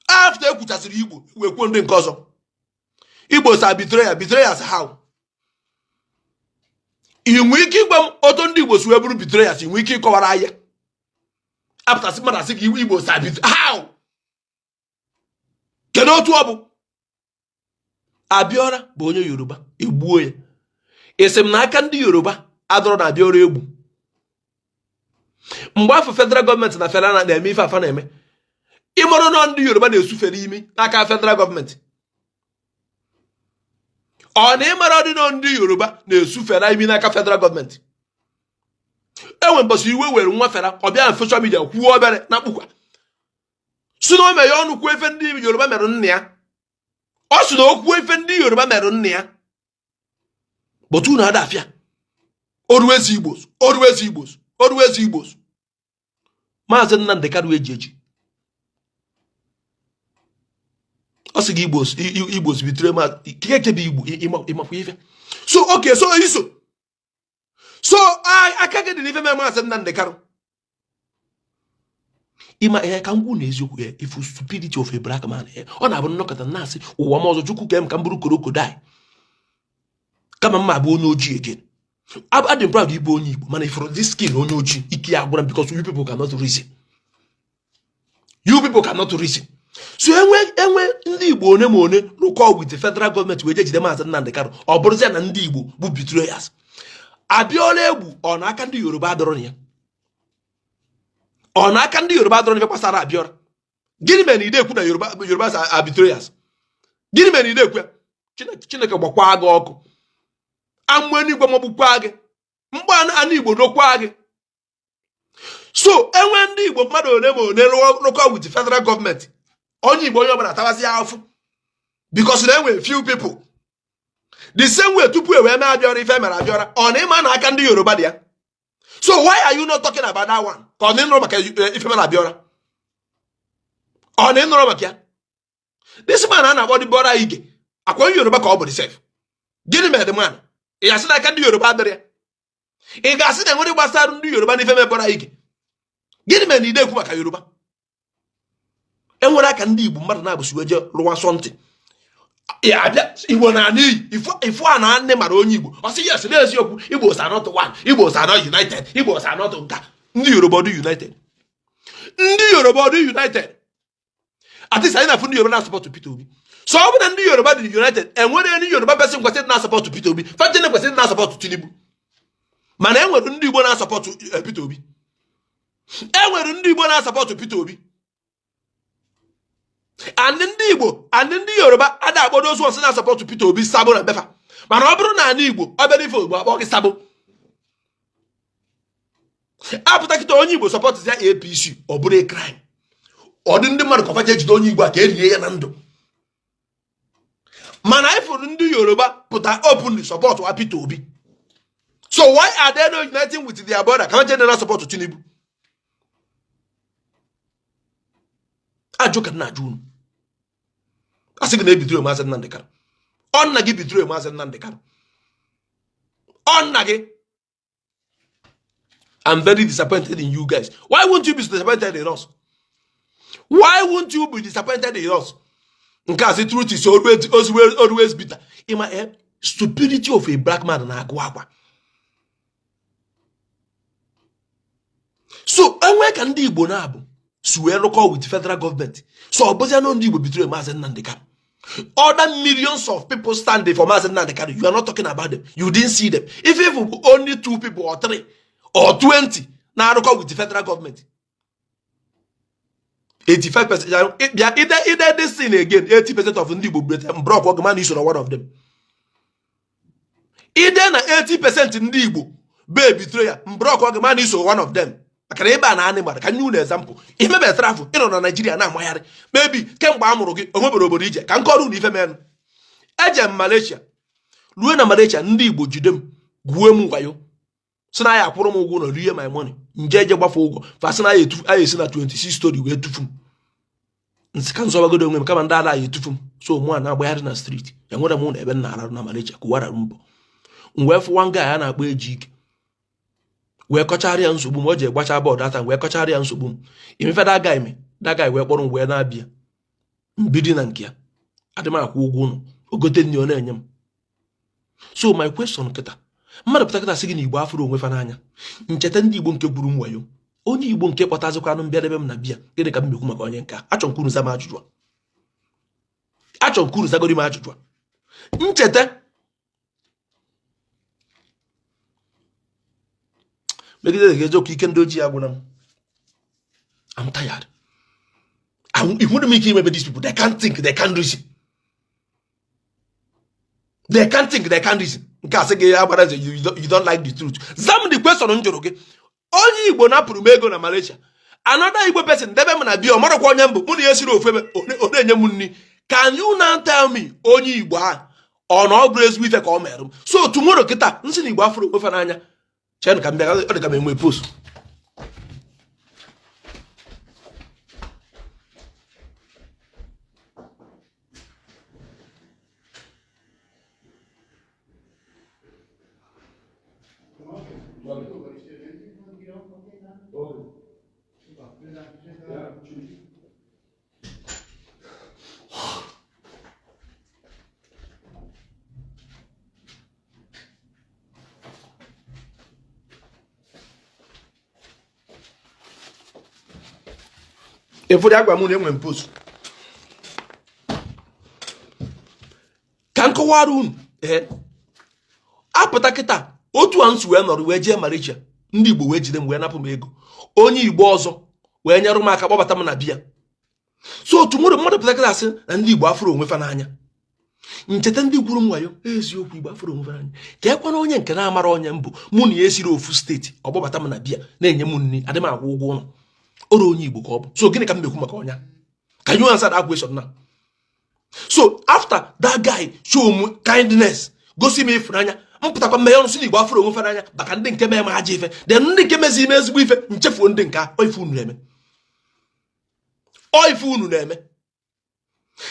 [SPEAKER 1] After ekwuchasịrị Igbo, wee kwuo ndị nke ọzọ. Igbo sa betrayal, betrayals how? Ị nwee ike ịgwa m otu ndị Igbo si wee bụrụ betrayals? Ị nwee ike ịkọwara anya apụtasị mmadụ asị gị Igbo sa betrayal how? Kedu otu ọ bụ? Abiola bụ onye Yoruba, egbuo ya. Esi m na aka ndị Yoruba adọrọ na Abiola egbu. Mgbe afọ federal government na federal na-eme ife afa na-eme, ịmarụ na ndị Yoruba na-esufere imi n'aka federal government. Ọ na ịmara ọdị na ndị Yoruba na-esufere imi n'aka federal government. Enwe mbọsị iwe were nwa fera, ọ bịa na social media kwuo obere na mkpukwa si na o meghe ọnụ kwuo ife ndị Yoruba mere nna ya. Ọ sị na o kwuo ife ndị Yoruba mere nna ya, but unu ada afịa. Always Igbos, always Igbos, always Igbos. Maazị Nnamdi Kanu eji eji, ọ sị gị Igbos, Igbos betray ma keke bụ Igbo. Ịmakwa ife so okay, so iso so aka gị dị n'ife mere Maazị Nnamdi Kanu. Ịma ihe ka m gwa unu eziokwu ya, ifu stupidity of a black man, ọ na-abụ m nọkata na-asị ụwa m ọzọ, Chukwu kee m ka m bụrụ crocodile kama m ma bụ onye ojii again. Adị m proud ịbụ onye Igbo, mana ifuru this skin onye ojii, ike ya gwụra m because you people cannot reason, you people cannot reason. So enwe enwe ndị Igbo one ma one rụkọ with the federal government wee je jide Maazị Nnamdi Kanu, ọ bụrụzia na ndị Igbo bụ betrayers. Abiola egwu ọ na aka ndị Yoruba adọrọ na ya, ọ na aka ndị Yoruba adọrọ n'ife gbasara Abiola. Gịnị mere na ide ekwu na Yoruba, Yoruba are betrayers? Gịnị mere na ide ekwu ya? Chineke gbakwa gị ọkụ, amụ eluigwe magbukwa gị, mgbe anụ Igbo nokwa gị. So enwe ndị Igbo mmadụ one ma one rụkọ with federal government, onye Igbo onye ọbụla tabazi afụ because na enwe few people. The same way tupu e wee mee Abiola ife mere Abiola, ọ na ịma na aka ndị Yoruba dị ya. So why are you not talking about that one? Ka ọ na ịnụrụ maka ife mere Abiola, ọ na ịnụrụ maka ya? This man a na-akpọ Deborah Ige, akwa onye Yoruba ka ọ bụ sef. Gịnị mere the man? Ị ga-asị na aka ndị Yoruba adịrị ya? Ị ga-asị na enwere gbasara ndị Yoruba n'ife mere Deborah Ige? Gịnị mere na ide ekwu maka Yoruba? Enwere aka ndị Igbo mmadụ na-abụsi wee jee rụwa something ya abịa Igbo na ana iyi ifu a na nne mara onye Igbo, ọ sị yes, n'eziokwu Igbo are not one, Igbo are not united, Igbo are not nka. Ndị Yoruba dị united, ndị Yoruba dị united. At least anyị na-afụ ndị Yoruba na-asupport Peter Obi. So ọ bụ na ndị Yoruba dị united, enwere ndị Yoruba person kwesịrị na-asupport Peter Obi, fajene kwesịrị na-asupport Tinubu. Mana enwere ndị Igbo na-asupport Peter Obi, enwere ndị Igbo na-asupport Peter Obi, and ndị Igbo and ndị Yoruba ada akpọ those ones na-asupport Peter Obi sabo na befa. Mana ọ bụrụ na ala Igbo ọ bịara ife Igbo, akpọ gị sabo. Apụta kịta onye Igbo support ya APC, ọ bụrụ a crime. Ọ dị ndị mmadụ ka ọfacha ejide onye Igbo a ka elie ya na ndụ. Mana anyị fụrụ ndị Yoruba pụta openly support wa Peter Obi. So why are they not uniting with their brother ka ha jee na support Tinubu? Ajụ ka na-ajụ unu. A sị gị na ebitray Maazị Nnamdi Kanu, ọ nna gị betray Maazị Nnamdi Kanu, ọ nna gị. I'm very disappointed in you guys. Why won't you be disappointed in us? Why won't you be disappointed in us? Nke a sị truth is always, always bitter. Ịma stupidity of a black man na-agụ akwa. So enwe ka ndị Igbo na-abụ si wee rụkọ with federal government, so ọ bụzia na ndị Igbo betray Maazị Nnamdi Kanu. Other millions of people standing for Maazị Nnamdi Kanu, you are not talking about them. You didn't see them. If bụ only two people or three or 20 na-arụkọ with the federal government, 85% bịa ide ide this thing again, 80% of ndị Igbo betray block oge mana isoro one of them. Ide na 80% ndị Igbo be betray ya, block oge mana iso one of them. Maka na ebe a na-anị gbara ka nye unu example, imebe travel, ịnọ na Naijiria na-amagharị, maybe kemgbe a mụrụ gị onwebere obodo ije. Ka m kọrọ unu ife menụ. Eje m Malaysia, ruo na Malaysia, ndị Igbo jide m, gwuo m wayo, sị na ya akwụrụ m ụgwọ ụlọ, rie my money. Nje eje gbafe ụgwọ, fa sị na ya esi na 26 story wee tufu m. M sị ka m zọbagodo onwe m kama ndị ala ya etufu m. So mụ a na-agbagharị na street, enwere m ụlọ ebe m na-ararụ na Malaysia, Kuala Lumpur. M wee fụ one guy a na-akpọ Ejike, wee kọchara ya nsogbu m. O ji gbacha bọọdụ ata, wee kọchara ya nsogbu m. Imefe that guy me, that guy wee kpọrọ m wee na-abịa mbidi na nke ya, adị m akwụ ụgwọ ụlọ, ogote nri ọ na-enye m. So my question kịta, mmadụ pụta kịta sị gị na Igbo afụrụ onwe fa n'anya, ncheta ndị Igbo nke gwuru m wayo, onye Igbo nke kpọtazikwanụ m bịa debe m na bịa, gịnị ka m ekwu maka onye nke a? Achọ m ka unu za m ajụjụ a, achọ m ka unu zagoro m ajụjụ a. Ncheta megide gị eziokwu, ike ndị ojii agwụna m. I'm tired. Enwere m ike imebe these people. They can't think, they can't reason, they can't think, they can't reason. Nke a sị gị agbara nze, you don't like the truth. Zam the question m jụrụ gị. Onye Igbo napụrụ m ego na Malaysia, another Igbo person debe m na be ya, ọ marakwa onye m bụ, mụ na ya esiri ofu ebe, ọ na-enye m nri. Can you now tell me onye Igbo ahụ ọ na ọ bụrụ ezigbo ife ka ọ mere m? So tomorrow kịta m sị na Igbo afụrọ onwe fa n'anya, chenụ ka m bịa, ọ dị ka m enwe post. Ụfọdụ agwa m na enwe m post ka m kọwara unu. Ee, apụta kịta otu a m si wee nọrọ wee jee Malaysia, ndị Igbo wee jide m wee napụ m ego, onye Igbo ọzọ wee nyere m aka kpọbata m na be ya. So tomorrow mmadụ pụta kịta asị na ndị Igbo afụrọ onwe fa n'anya, m cheta ndị gwuru m wayo. Eziokwu, Igbo afụrọ onwe fa n'anya. Ka ekwana onye nke na-amara onye m bụ, mụ na ya esiri ofu steeti, ọ kpọbata m na be ya na-enye m nri, adị m akwụ ụgwọ ụlọ ọrụ. Onye Igbo ka ọ bụ. So gịnị ka m na-ekwu maka onye? Can you answer that question now? So after that guy show m kindness, gosi m ịfụnanya, m pụtakwa mmeghe ọnụ sị na Igbo afụrọ onwe fa n'anya maka ndị nke mee m ajọ ife, then ndị nke mezi ime ezigbo ife, m chefuo ndị nke ọ ife unu na-eme, ọ ife unu na-eme.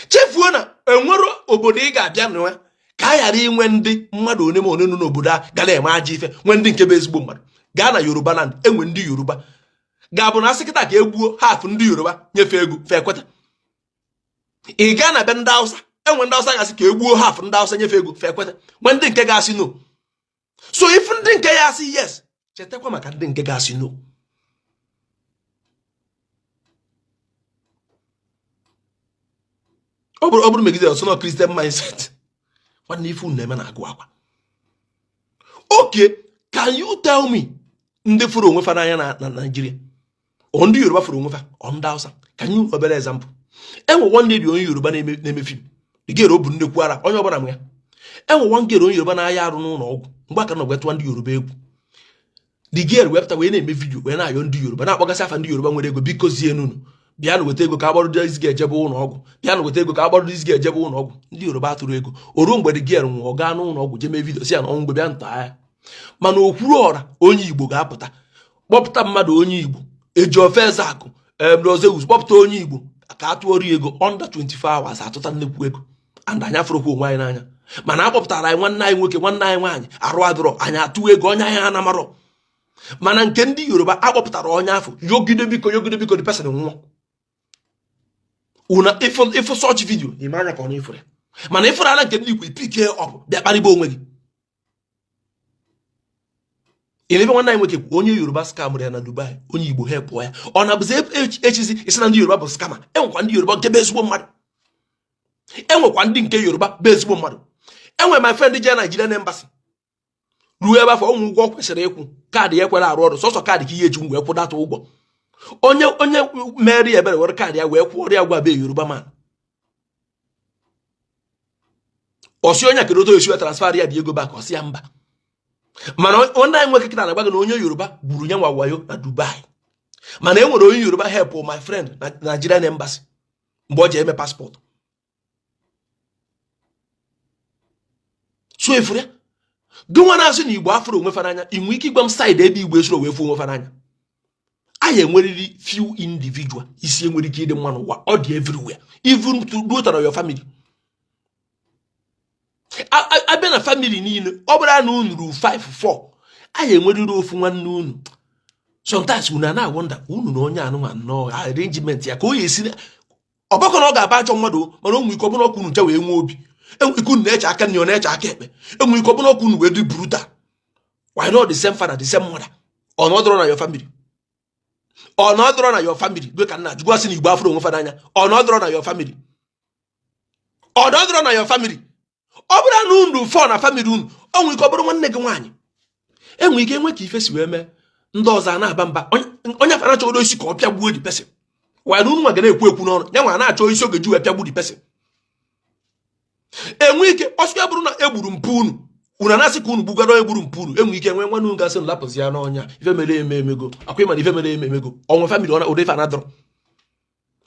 [SPEAKER 1] Chefuo na enwero obodo ị ga-abịa na ya ka a ghara inwe ndị mmadụ one ma one nọ n'obodo a ga na-eme ajọ ife, nwee ndị nke bụ ezigbo mmadụ. Gaa na Yoruba land, enwe ndị Yoruba ga-abụ na asị kịta ka e gbuo half ndị Yoruba nyefe ego, fa ekweta. Ị gaa na be ndị Hausa, enwe ndị Hausa ga-asị ka e gbuo half ndị Hausa nyefe ego, fa ekweta. Nwee ndị nke ga-asị no. So if ndị nke ya asị yes, chetakwa maka ndị nke ga-asị no. Ọ bụrụ megide ọsọ na Christian mindset, nwanne, ife unu na-eme na-agụ akwa. Okay, can you tell me ndị fụrụ onwe fa n'anya na Nigeria? Ọ ndị Yoruba fụrụ onwe fa, ọ ndị Hausa? Ka nye unu obere example. Enwe one lady onye Yoruba na-eme film, girl o bu nnekwu ara, onye ọbụla ma ya. Enwe one girl onye Yoruba na-aya arụ n'ụlọ ọgwụ mgbe aka na tụwa ndị Yoruba egwu. The girl wepụta wee na-eme video wee na-ayọ ndị Yoruba, na-akpọgasị afa ndị Yoruba nwere ego, biko zie nunu, bịanụ weta ego ka agbọrọ this girl ejebe ụlọ ọgwụ, bịanụ weta ego ka agbọrọ this girl ejebe ụlọ ọgwụ. Ndị Yoruba atụrụ ego. O ruo mgbe the girl nwụọ, gaa n'ụlọ ọgwụ jee mee video si ya na ọnwụ mgbe bịa nta ya. Mana okwuru ọra onye Igbo ga-apụta kpọpụta mmadụ onye Igbo eji ofe eze akụ emrozeus, kpọpụta onye Igbo ka a tụọrọ ego, under 24 hours atụta nnekwu ego. And anyị afụrụkwa onwe anyị n'anya, mana a kpọpụtara anyị nwanne anyị nwoke, nwanne anyị nwaanyị arụ adụrọ, anyị atụ ego onye anyị anamarọ. Mana nke ndị Yoruba, akpọpụtara onye afọ, yogide biko, yogide biko, the person nwụọ. Una ịfụ such video n'ime anya ka ọ na-efere. Mana ịfụrụ ala nke ndị Igbo, i pick up bịa kparịba onwe gị. Ebe nwanne anyị nwoke kwu onye Yoruba scamụrụ ya na Dubai, onye Igbo helpụọ ya, ọ na-abụzi echizi isi na ndị Yoruba bụ scammer. Enwekwa ndị Yoruba nke bụ ezigbo mmadụ, enwekwa ndị nke Yoruba bụ ezigbo mmadụ. Enwe my friend jee Nigerian embassy, ruo ebe afọ ọnwụ ụgwọ kwesịrị ịkwụ, kaadị ya ekwere arụ ọrụ, sọsọ kaadị ka ihe eji wee kwụdata ụgwọ. Onye mere ya ebere were kaadị ya wee kwụọrọ ya, gwa be Yoruba man, ọ sị onye kedu otu esi transfer ya dị ego back, ọ sị ya mba. Mana nwanne anyị nwoke kịta na-agwa gị na onye Yoruba gburu ya nwa wayo na Dubai, mana e nwere onye Yoruba help my friend na Nigerian embassy mgbe ọ ji eme passport. So efuru ya gị nwa na-asị na Igbo afụrụ onwe fa n'anya, ị nwee ike ịgwa m side ebe Igbo esoro wee fụ onwe fa n'anya? Anyị enweriri few individual isi enwere ike ịdị mma n'ụwa, ọ dị everywhere, even to ruo na your family. Abịa na family niile, ọ bụrụ na unu ruru 5 4, anyị enweriri ofu nwanne unu. Sometimes unu na-awonder unu na onye anụnwa nnọọ arrangement ya ka o esi ọgbakọ na ọ ga-aba ajọ mmadụ, mana o nwere ike ọ bụrụ ọkụ unu nche wee nwee obi, enwere ike unu na-eche aka nri, ọ na-eche aka ekpe, enwere ike ọ bụrụ ọkụ unu wee dị brutal. Why not the same father, the same mother? Ọ na ọ dọrọ na your family, ọ na ọ dọrọ na your family gwe ka nna jụgwa sị na Igbo afụrụ onwe fa n'anya. Ọ na ọ dọrọ na your family, ọ na ọ dọrọ na your family. Ọ bụrụ na unu fọ na family unu, o nwere ike ọ bụrụ nwanne gị nwaanyị, enwere ike enwe ka ife si wee mee, ndị ọzọ a na-aba mba, onye afa na-achọgodo isi ka ọ pịagbuo the person, why na unu nwa ga na-ekwu ekwu n'ọnụ ya nwa na-achọ isi oge ji wee pịagbu the person. Enwe ike ọsọ ya bụrụ na egburu mpụ unu, Unu na-asị ka unu gbugara onye gburu mpụ unu. Enwe ike nwee nwanne unu gasị nlapụzi ya n'ọnya. Ife mere eme emego. Akwa ịma na ife mere eme emego. Onwe family ọ na ụdị ife anadọrọ.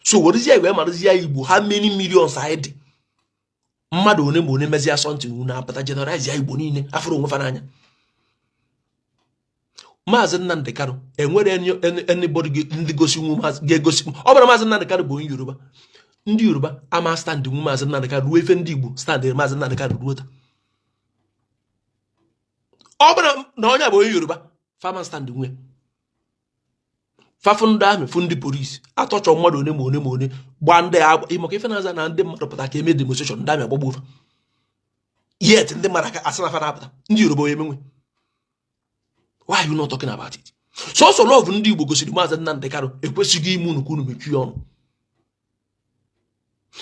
[SPEAKER 1] So werezie wee marụzie Igbo, how many millions anyị dị? Mmadụ one ma one mezie something, unu apụta generalize ya, Igbo niile afụrụ onwe fa n'anya. Maazị Nnamdị Kanụ enwere anybody ndị gosi nwu ga-egosi ọ bụrụ Maazị Nnamdị Kanụ bụ onye Yoruba, ndị Yoruba ama stand nwu Maazị Nnamdị Kanụ ruo ife ndị Igbo stand Maazị Nnamdị Kanụ ruo taa. Ọ bụrụ na onye a bụ onye Yoruba, fama stand nwe fafụ ndị amị, fụ ndị polisi atọchọ mmadụ one ma one ma one gbaa ndị agba. Maka ife na-aza na ndị mmadụ pụta ka eme demonstration, ndị amị agbagbuo fa. Yet ndị mmadụ aka asị na fa na-apụta. Ndị Yoruba onye emenwe. Why are you not talking about it? Sọsọ love ndị Igbo gosiri Maazị Nnamdị Kanụ ekwesịghị ime unu ka unu mechie ọnụ.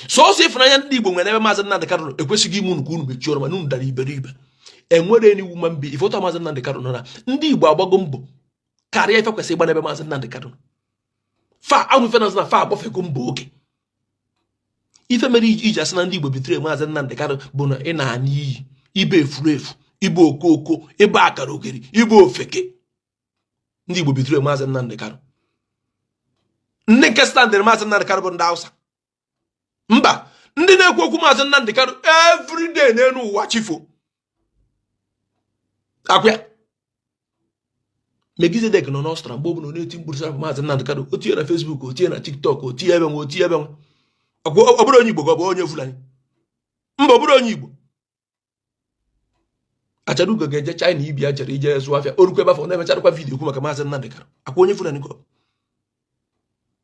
[SPEAKER 1] Sọsọ ịfụnanya ndị Igbo nwere ebe Maazị Nnamdị Kanụ nọ ekwesịghị ime unu ka unu mechie ọnụ. Mana unu dara iberibe. Enwere any woman be ife ụtọ Maazị Nnamdị Kanụ nọ na ndị Igbo agbago mbọ karịa ife kwesịrị ịgba n'ebe Maazị Nnamdị Kanụ nọ. Fa ahụ ife na na fa agbafego mbọ oge. Ife mere iji asị na ndị Igbo bitere Maazị Nnamdị Kanụ bụ na ị na-ana iyi ibe efuru efu, ibe okooko, ibe akara ogeri, ibe ofeke. Ndị Igbo bitere Maazị Nnamdị Kanụ. Ndị nke standịrị Maazị Nnamdị Kanụ bụ ndị Hausa. Mba, ndị na-ekwu okwu Maazị Nnamdị Kanụ everyday n'elu ụwa chifo akwa Megizedek nọ n'Ọstra. Mgbe ọbụla ọ na-eti mkpụrụ sị Maazị Nnamdị Kanụ, o tinye na Facebook, o tinye na TikTok, o tinye ebe nwe, o tinye ebe nwe. Ọ bụrụ onye Igbo ka ọ bụ onye Fulani? Mba, ọ bụrụ onye Igbo. Acharugo ga-eje China ibi ya jere ije zụọ afịa. Orukwe ebe afọ na-emecharakwa video okwu maka Maazị Nnamdị Kanụ. Akwa onye Fulani ka ọ bụ?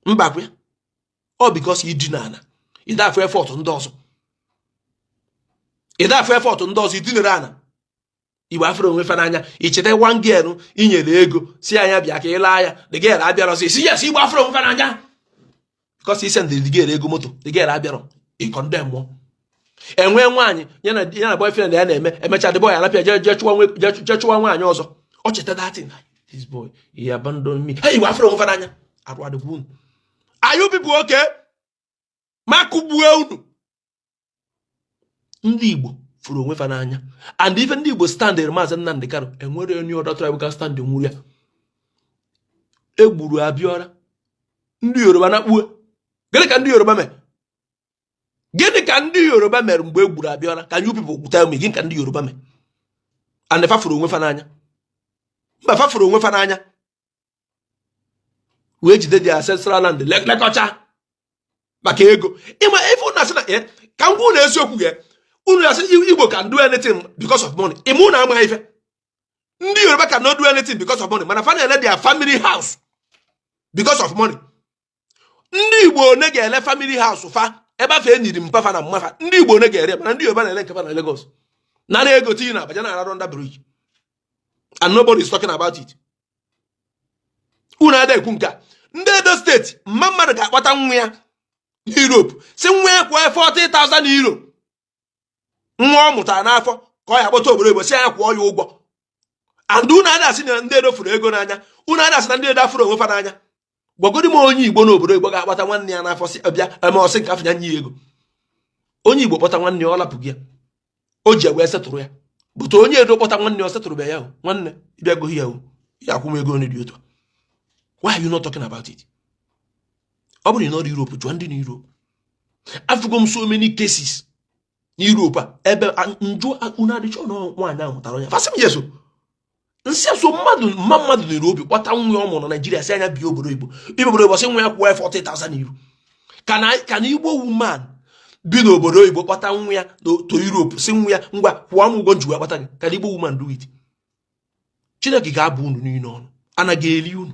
[SPEAKER 1] Mba, akwa ya ọ because idina ana ịda afụ effort ndị ọzọ, ịda afụ effort ndị ọzọ. Idinere ana Igbo afụrụ onwe fa n'anya. Icheta one girl inyere ego si anya bịa ka ị laa ya, the girl abịarọ. Si yes, Igbo afụrụ onwe fa n'anya because i send the girl ego moto, the girl abịarọ, ị condemn mụọ. Enwee nwaanyị ya na boyfriend ya na-eme, emecha the boy alapịa jee chụwa nwaanyị ọzọ. Ọ cheta that thing, this boy, he abandoned me. Hey, Igbo afụrụ onwe fa n'anya. Arụ adịkwa unu? Are you people okay? Ma kụgbuo unu. Ndị Igbo fụrụ onwe fa n'anya, and ife ndị Igbo standịrị Maazị Nnamdị Kanụ, enwere onye ọdọ tribe ka stand nwuru ya. Egburu Abiola, ndị Yoruba na kpue. Gịnị ka ndị Yoruba mere? Gịnị ka ndị Yoruba mere mgbe e gburu Abiola? Can you people tell me? Gịnị ka ndị Yoruba mere? And fa fụrụ onwe fa n'anya. Mba, fa fụrụ onwe fa n'anya wee jide the ancestral land lekọcha maka ego. Ịma ife unu asị na ka m gwa unu eziokwu gị, unu asị Igbo can do anything because of money. Ime unu amaghị ife. Ndị Yoruba can not do anything because of money, mana fa na-ele their family house because of money. Ndị Igbo one ga-ele family house fa ebe afọ enyiri mpafa na mmafa? Ndị Igbo one ga-ere? Mana ndị Yoruba na-ele nke fa na Lagos, nara ego tinye na Abaja, na-ararụ under bridge, and nobody is talking about it. Unu ada ekwu nke a. Ndị Edo Steeti, mma mmadụ ga-akpọta nwa ya n'Europe, si nwa ya kwụọ €40,000. Nwa ọ mụtara n'afọ ka ọ ya akpọta obodo Igbo, si ya kwụọ ya ụgwọ. And unu ada asị na ndị Edo fụrụ ego n'anya. Unu ada asị na ndị Edo afụrụ onwe fa n'anya. Gwagodi m onye Igbo n'obodo Igbo ga-akpata nwanne ya n'afọ si bịa eme ọsị nke afọ ya nye ya ego. Onye Igbo kpọta nwanne ya, ọ lapụghị ya, o ji wee setụrụ ya. Bụta onye Edo kpọta nwanne ya, ọ setụrụ ya o. Nwanne ịbịa gohi ya o, ya akwụ m ego onye dị otu a. Why are you not talking about it? Ọ bụrụ na ị nọrọ Europe, jụọ ndị na Europe. Afụgo m so many cases n'Europe a ebe njụ unu adịchọ na nwaanyị ahụ mụtara onye fasị m yes o. Nsị so mmadụ mma mmadụ nere obi kpọta nwa ọ mụrụ na Naijiria, si anya bịa obodo Igbo, ibe obodo Igbo, sị nwa ya kwụọ ya €40,000. Ka na Igbo woman bi n'obodo oyibo kpọta nwa ya to Europe, si nwa ya, ngwa, kwụọ m ụgwọ nji wee kpọta gị? Ka na Igbo woman do it? Chineke ga-abụ unu niile ọnụ. Anaghị eri unu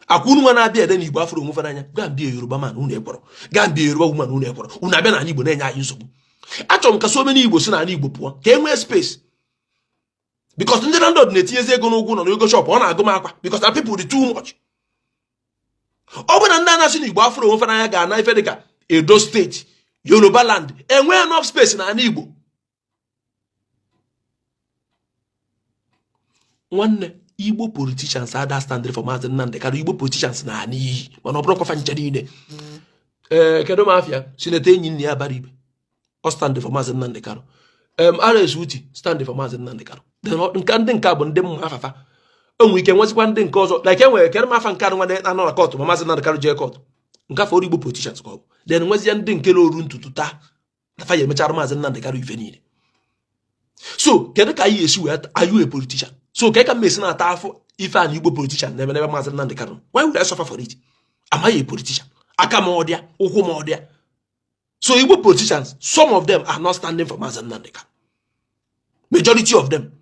[SPEAKER 1] akwa. Unu nwa na-abịa ede na Igbo afụrụ onwe fa n'anya. Gaa bịa Yoruba man, unu ekwerọ. Gaa bịa Yoruba woman, unu ekwerọ. Unu abịa n'ala Igbo na-enye anyị nsogbu. Achọrọ m ka so many Igbo si n'ala Igbo pụọ ka e nwee space, because ndị landlord na-etinyezi ego n'ụgwọ ụlọ na ego shop. Ọ na-agụ m akwa because na people dị too much. Ọ bụ na ndị na-asị na Igbo afụrụ onwe fa n'anya ga-ana ife dịka Edo Steeti, Yoruba land, enwe enough space n'ala Igbo. Nwanne, Igbo politicians ada stand for Maazị Nnamdị Kanụ. Igbo politicians na iyi, mana ọ bụrụ kwafa nche niile. Ee, kedu m afịa Senator enyi nna ya bara ibe ọ stand for Maazị Nnamdị Kanụ. Alex Otti stand for Maazị Nnamdi Kanu. Then nke ndị nke a bụ ndị mma afa fa. O nwere ike nwezikwa ndị nke ọzọ, like enwere kere m afa nke anụ nwa anọ na court ma Maazị Nnamdi Kanu jee court, nke afọ Igbo politicians ka ọ bụ. Then nwezie ndị nke na-oru ntutu taa na fa ya emechara Maazị Nnamdi Kanu ife niile. So kedu ka anyị esi wee are you a politician? So ka ka m esi na-ata afọ ife a na Igbo politician na-eme n'ebe Maazị Nnamdi Kanu? Why would I suffer for it? Am I a politician? Aka m ọdịa, ụkwụ m ọdịa. So Igbo politicians, some of them are not standing for Maazị Nnamdi Kanu. Majority of them,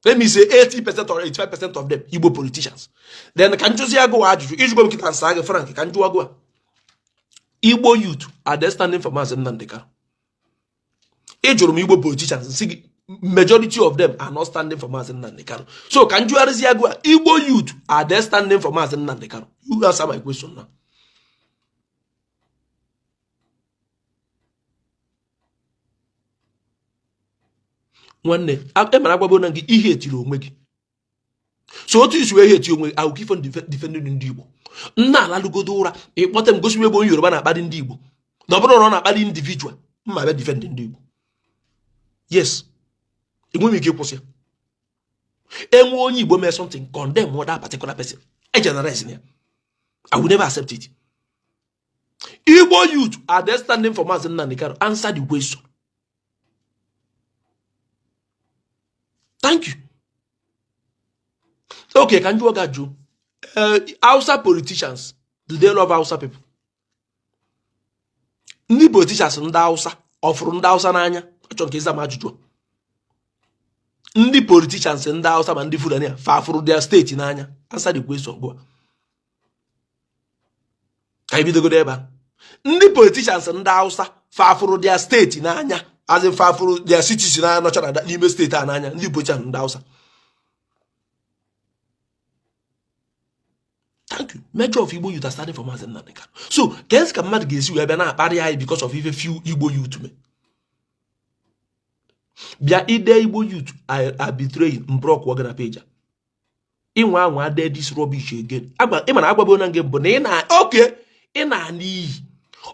[SPEAKER 1] let me say 80% or 85% of them, Igbo politicians. Then ka njụzi agụwa ajụjụ ijugo m kịta nsa gị Frank, ka njụ agụwa, Igbo youth, are they standing for Maazị Nnamdi Kanu? Ị jụrụ m Igbo politicians, nsị gị majority of them are not standing for Maazị Nnamdi Kanu. So ka njụgharịzi agụwa, Igbo youth, are they standing for Maazị Nnamdi Kanu? You answer my question now. Nwanne, e mara agwagbo na gị ihe etiri onwe gị. So otu isi wee ihe eti onwe gị ahụ ifo defending ndị Igbo nna alalụgodo ụra, ịkpọta m gosi m ebe onye Yoruba na-akparị ndị Igbo, na ọ bụrụ na ọ na-akparị individual mma bịa defend ndị Igbo. Yes, enweghị m ike ịkwụsị ya. Enwe onye Igbo mee something, condemn that particular person. E generalize ya, I will never accept it. Igbo youth, are they standing for Maazị Nnamdi Kanu? Answer the question. Thank you. Okay, ka njụọ gị ajụ. Hausa politicians, do they love Hausa people? Ndị politicians ndị Hausa, ọ fụrụ ndị Hausa n'anya? Achọrọ nke ịza m ajụjụ a. Ndị politicians ndị Hausa ma ndị Fulani a, fa fụrụ their state n'anya? Answer the question ugbu a. Ka anyị bidogodo ebe a. Ndị politicians ndị Hausa, fa fụrụ their state n'anya? As in, fa fụrụ their cities n'anya, nọcha na n'ime state a n'anya? Ndị politicians ndị Hausa. Thank you. Major of Igbo youth are standing for Maazị Nnamdi Kanu. So ka ka mmadụ ga-esi wee bịa na-akparị anyị because of ife few Igbo youth me bịa ide Igbo youth are betraying mbrock gị na page a. Ịnwa anwa ade this rubbish again. Ị ma na agwago na gị mbụ na ị na oke ị na-ana iyi.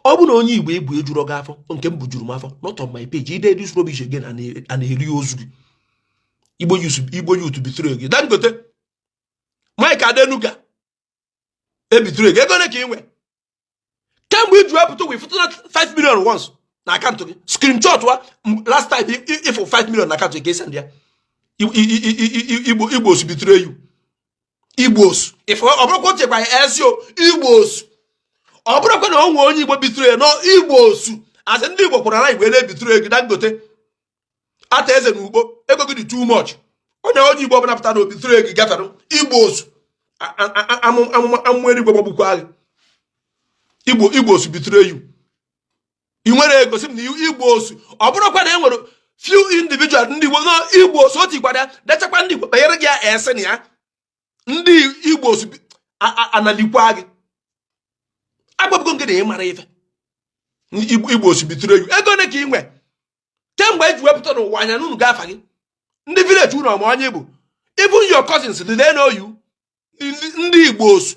[SPEAKER 1] Ọ bụ na onye Igbo ebu ejuru gị afọ, nke m bụ juru m afọ. Not on my page. Ide this rubbish again, a na-eri ozu gị. Igbo youth, Igbo youth betray gị. Dangote, Mike Adenuga ebitray gị. Ego ole ka ị nwe kemgbe iji wepụta ụgwọ ịfụtụ na 5 million once na account gị? Screenshot wa last time ịfụ 5 million na account gị ka ị send ya. Igbo, Igbos betray you. Igbos, ife ọ bụrụkwa ochekwa ya esi o Igbos, ọ bụrụkwa na o nwee onye Igbo betray ya, no Igbos asị ndị Igbo kwụrụ ala Igbo na-ebitray gị. Dangote ata eze na ugbo, ego gị dị too much. Onye Igbo ọbụla pụtara na obitray gị gafere. Igbos, amụma eluigwe gbagbukwa gị. Igbo, Igbos betray you. Ị nwere ego si m na Igbos, ọ bụrụkwa na e nwere few individual ndị Igbo, no Igbos otu ikwara ya dechakwa ndị Igbo banyere gị ya esi na ya ndị Igbo analikwa gị. Agbabugo gị na ị mara ife. Igbo betray you. Ego ole ka ị nwe kemgbe eji wepụta n'ụwa anya n'unu gafa gị? Ndị village unu ọma onye Igbo? Even your cousins, do they know you? Ndị Igbos,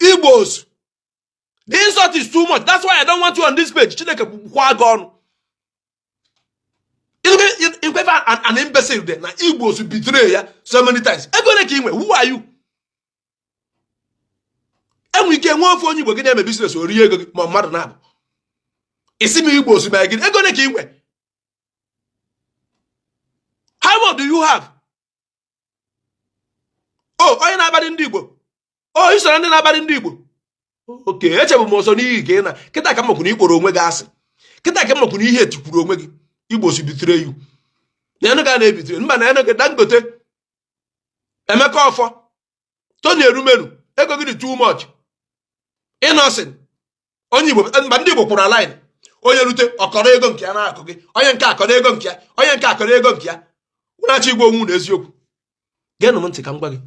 [SPEAKER 1] Igbos, the insult is too much. That's why I don't want you on this page. Chineke kwa gị ọnụ. Ikwefe an imbecile there na Igbos betray ya so many times. Ego ole ka ị nwe? Who are you? Enwe ike nwee ofe onye Igbo gị na-eme business, orie ego gị ma mmadụ na-abụ isi m Igbo si mee gị. Ego ole ka ị nwe? How much do you have? O onye na-akparị ndị Igbo, o isoro ndị na-akparị ndị Igbo. Oke echebu m ọsọ n'ihi ka ị na kịta ka mmakwu na ikporo onwe gị asị, kịta ka mmakwu na ihe etikwuru onwe gị. Igbo si betray you na enu ga na-ebetray mba na enu gị. Dangote, Emeka Ọfọ, Tony Elumelu, ego gị dị too much. Innocent onye Igbo mba, ndị Igbo kwụrụ line, onye rute ọkọrọ ego nke ya na-akụ gị, onye nke akọrọ ego nke ya, onye nke akọrọ ego nke ya. Ụnachi Igbo onwu na eziokwu. Geenụ m ntị ka m gwa gị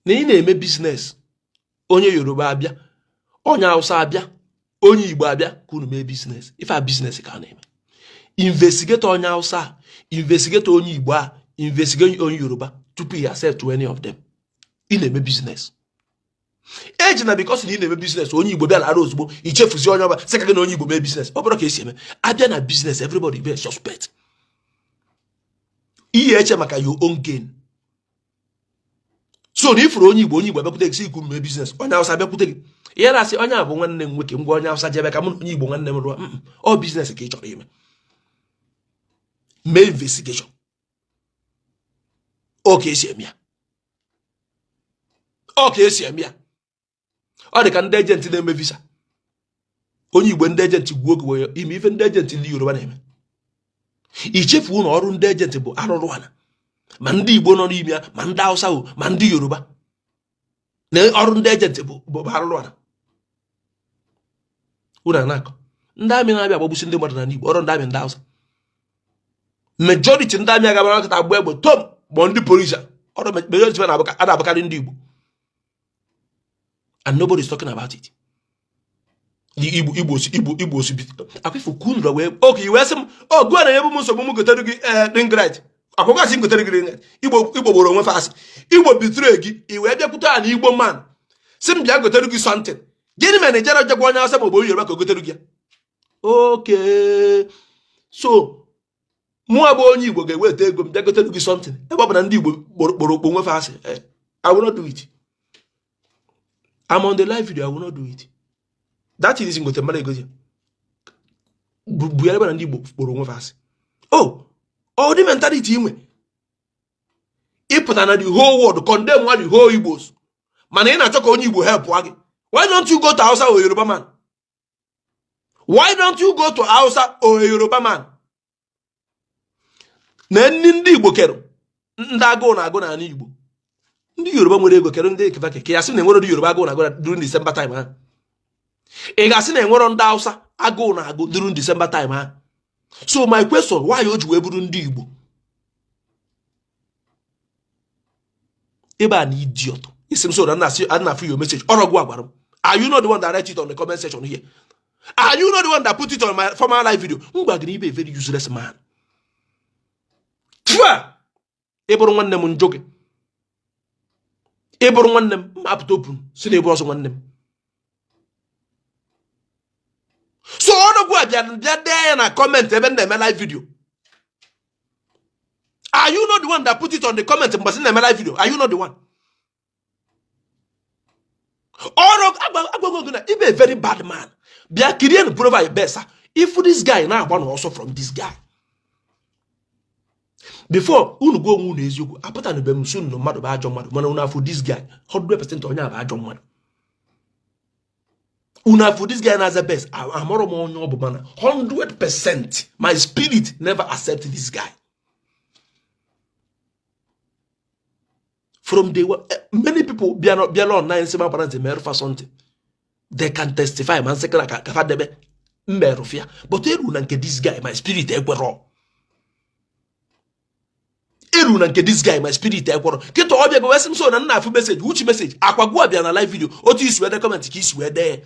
[SPEAKER 1] na ị na-eme business, onye Yoruba abịa, onye Hausa abịa, onye Igbo abịa ka unu mee business. Ife a business ka a na-eme. Investigate onye Hausa a, investigate onye Igbo a, investigate onye Yoruba tupu ị accept any of them. Ị na-eme business, eji na because na ị na-eme business, onye Igbo bịa lara ozugbo, ichefuzi onye ọba sị ka gị na onye Igbo mee business. Ọ bụrụ ka esi eme, abịa na business, everybody be suspect. Ihe eche maka your own gain. So na ifuru onye Igbo, onye Igbo abịakwute gị sị ikwu mee business, onye Hausa abịakwute gị, ihe na-asị onye a bụ nwanne m nwoke, ngwa onye Hausa jebe ka mụ na onye Igbo nwanne m rụọ. Ọ business ka ị chọrọ ime, mee investigation. Ọ ka esi eme ya, ọ ka esi eme ya. Ọ dị ka ndị agent na-eme visa onye Igbo, ndị agent gwuo oge wee ime ife ndị agent ndị Yoruba na-eme. Ichefu na ọrụ ndị agent bụ arụrụ ana, ma ndị Igbo nọ n'ime ya, ma ndị Hausa o, ma ndị Yoruba, na ọrụ ndị agent bụ arụrụ ana. Unu na-akọ ndị army na-abịa agbagbusi ndị mmadụ n'ala Igbo, ọrụ ndị army ndị Hausa, majority ndị army agabara nkịta agba egbe tom bụ ndị polisi, ọrụ majority a na-abụkarị ndị Igbo, and nobody is talking about it. Igbo Igbo Igbo Igbo osi akwifu kunra wee oke iwe sị m o gụọ na-enyebu m nsogbu, m gotere gị ring light, akwụkwọ asị m gotere gị ring light. Igbo Igbo gboro onwe fa asị, Igbo betray gị, i wee bịakwute a na Igbo man sị m bịa gotere gị something. Gịnị mere na ijere jegwa onye Hausa ma ọ bụ onye Yoruba ka o gotere gị ya? Okay, so mụnwa bụ onye Igbo ga-eweta ego m bịa gotere gị something, ebe ọ bụ na ndị Igbo kpọrọ okpo nwefe asị. I will not do it. I'm on the live video. I will not do it. That is ngote mmadụ ego ya bụ ya, ebe na ndị Igbo kpọrọ onwe fa asị. Oh, ọ dị mentality inwe ịpụta na the whole world condemn the whole Igbos, mana ị na-achọ ka onye Igbo help gị. Why don't you go to Hausa or Yoruba man? Why don't you go to Hausa or Yoruba man? Na ndị ndị Igbo kerụ ndị agụụ na-agụ n'ala Igbo, ndị Yoruba nwere ego kerụ ndị ekefa keke ya sị na enwero ndị Yoruba agụụ na-agụ during December time ha. Ị ga-asị na enwero ndị Hausa agụụ na-agụ during December time ha. So my question, why o ji wee bụrụ ndị Igbo? Ebe a na idiot isi m so na na afụ your message ọrọgwụ agwara m. Are you not the one that write it on the comment section here? Are you not the one that put it on my former live video? M gwa gị na ibe a very useless man. Tụa ị bụrụ nwanne m, njụ gị, ị bụrụ nwanne m, m apụta open si na ebu ọzọ nwanne m. So ọnụgwụ a bịa bịa dee ya na comment ebe m na-eme live video. Are you not the one that put it on the comment mgbe sị na-eme live video? Are you not the one? Ọrụ agwago gị na ibe a very bad man. Bịa kirie profile besa if this guy na-agba n'ọsọ from this guy before unu gwa onwe unu eziokwu. Apụtanube m sị unu mmadụ bụ ajọ mmadụ, mana unu afụ this guy 100% onye a bụ ajọ mmadụ. Unu afụ this guy na-aza best, amarọ m onye ọ bụ, mana 100% my spirit never accept this guy from day one. Many people bịara online sị m agbara ntị merụ fa something, they can testify ma nsị ka ka fa debe mmerụ fịa, but eru na nke this guy, my spirit ekwerọ. Eru na nke this guy, my spirit ekwerọ. Kịta ọ bịago wee sị m so na nna afụ message, which message? Akwa gụọ bịa na live video, otu isi wee dee comment ka isi wee dee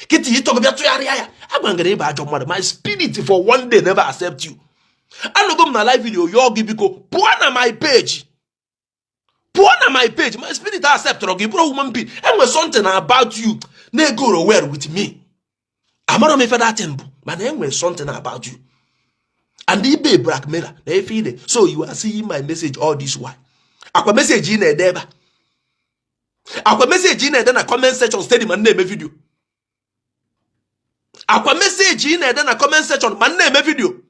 [SPEAKER 1] kịta ịtọgọ bịa tụgharịa ya. Agwa ngara ịba ajọ mmadụ. My spirit for one day never accept you. Anọgo m na live video yọọ gị, biko pụọ na my page, pụọ na my page. My spirit acceptọrọ gị, bụrụ human being. Enwe something about you na-egoro well with me. Amarọ m ife that thing bụ, mana enwe something about you and ibe blackmailer na efe ide. So you are seeing my message all this while. Akwa message ị na-ede ebe a, akwa message ị na-ede na comment section steady ma m na-eme video, akwa message ị na-ede na comment section ma m na-eme video.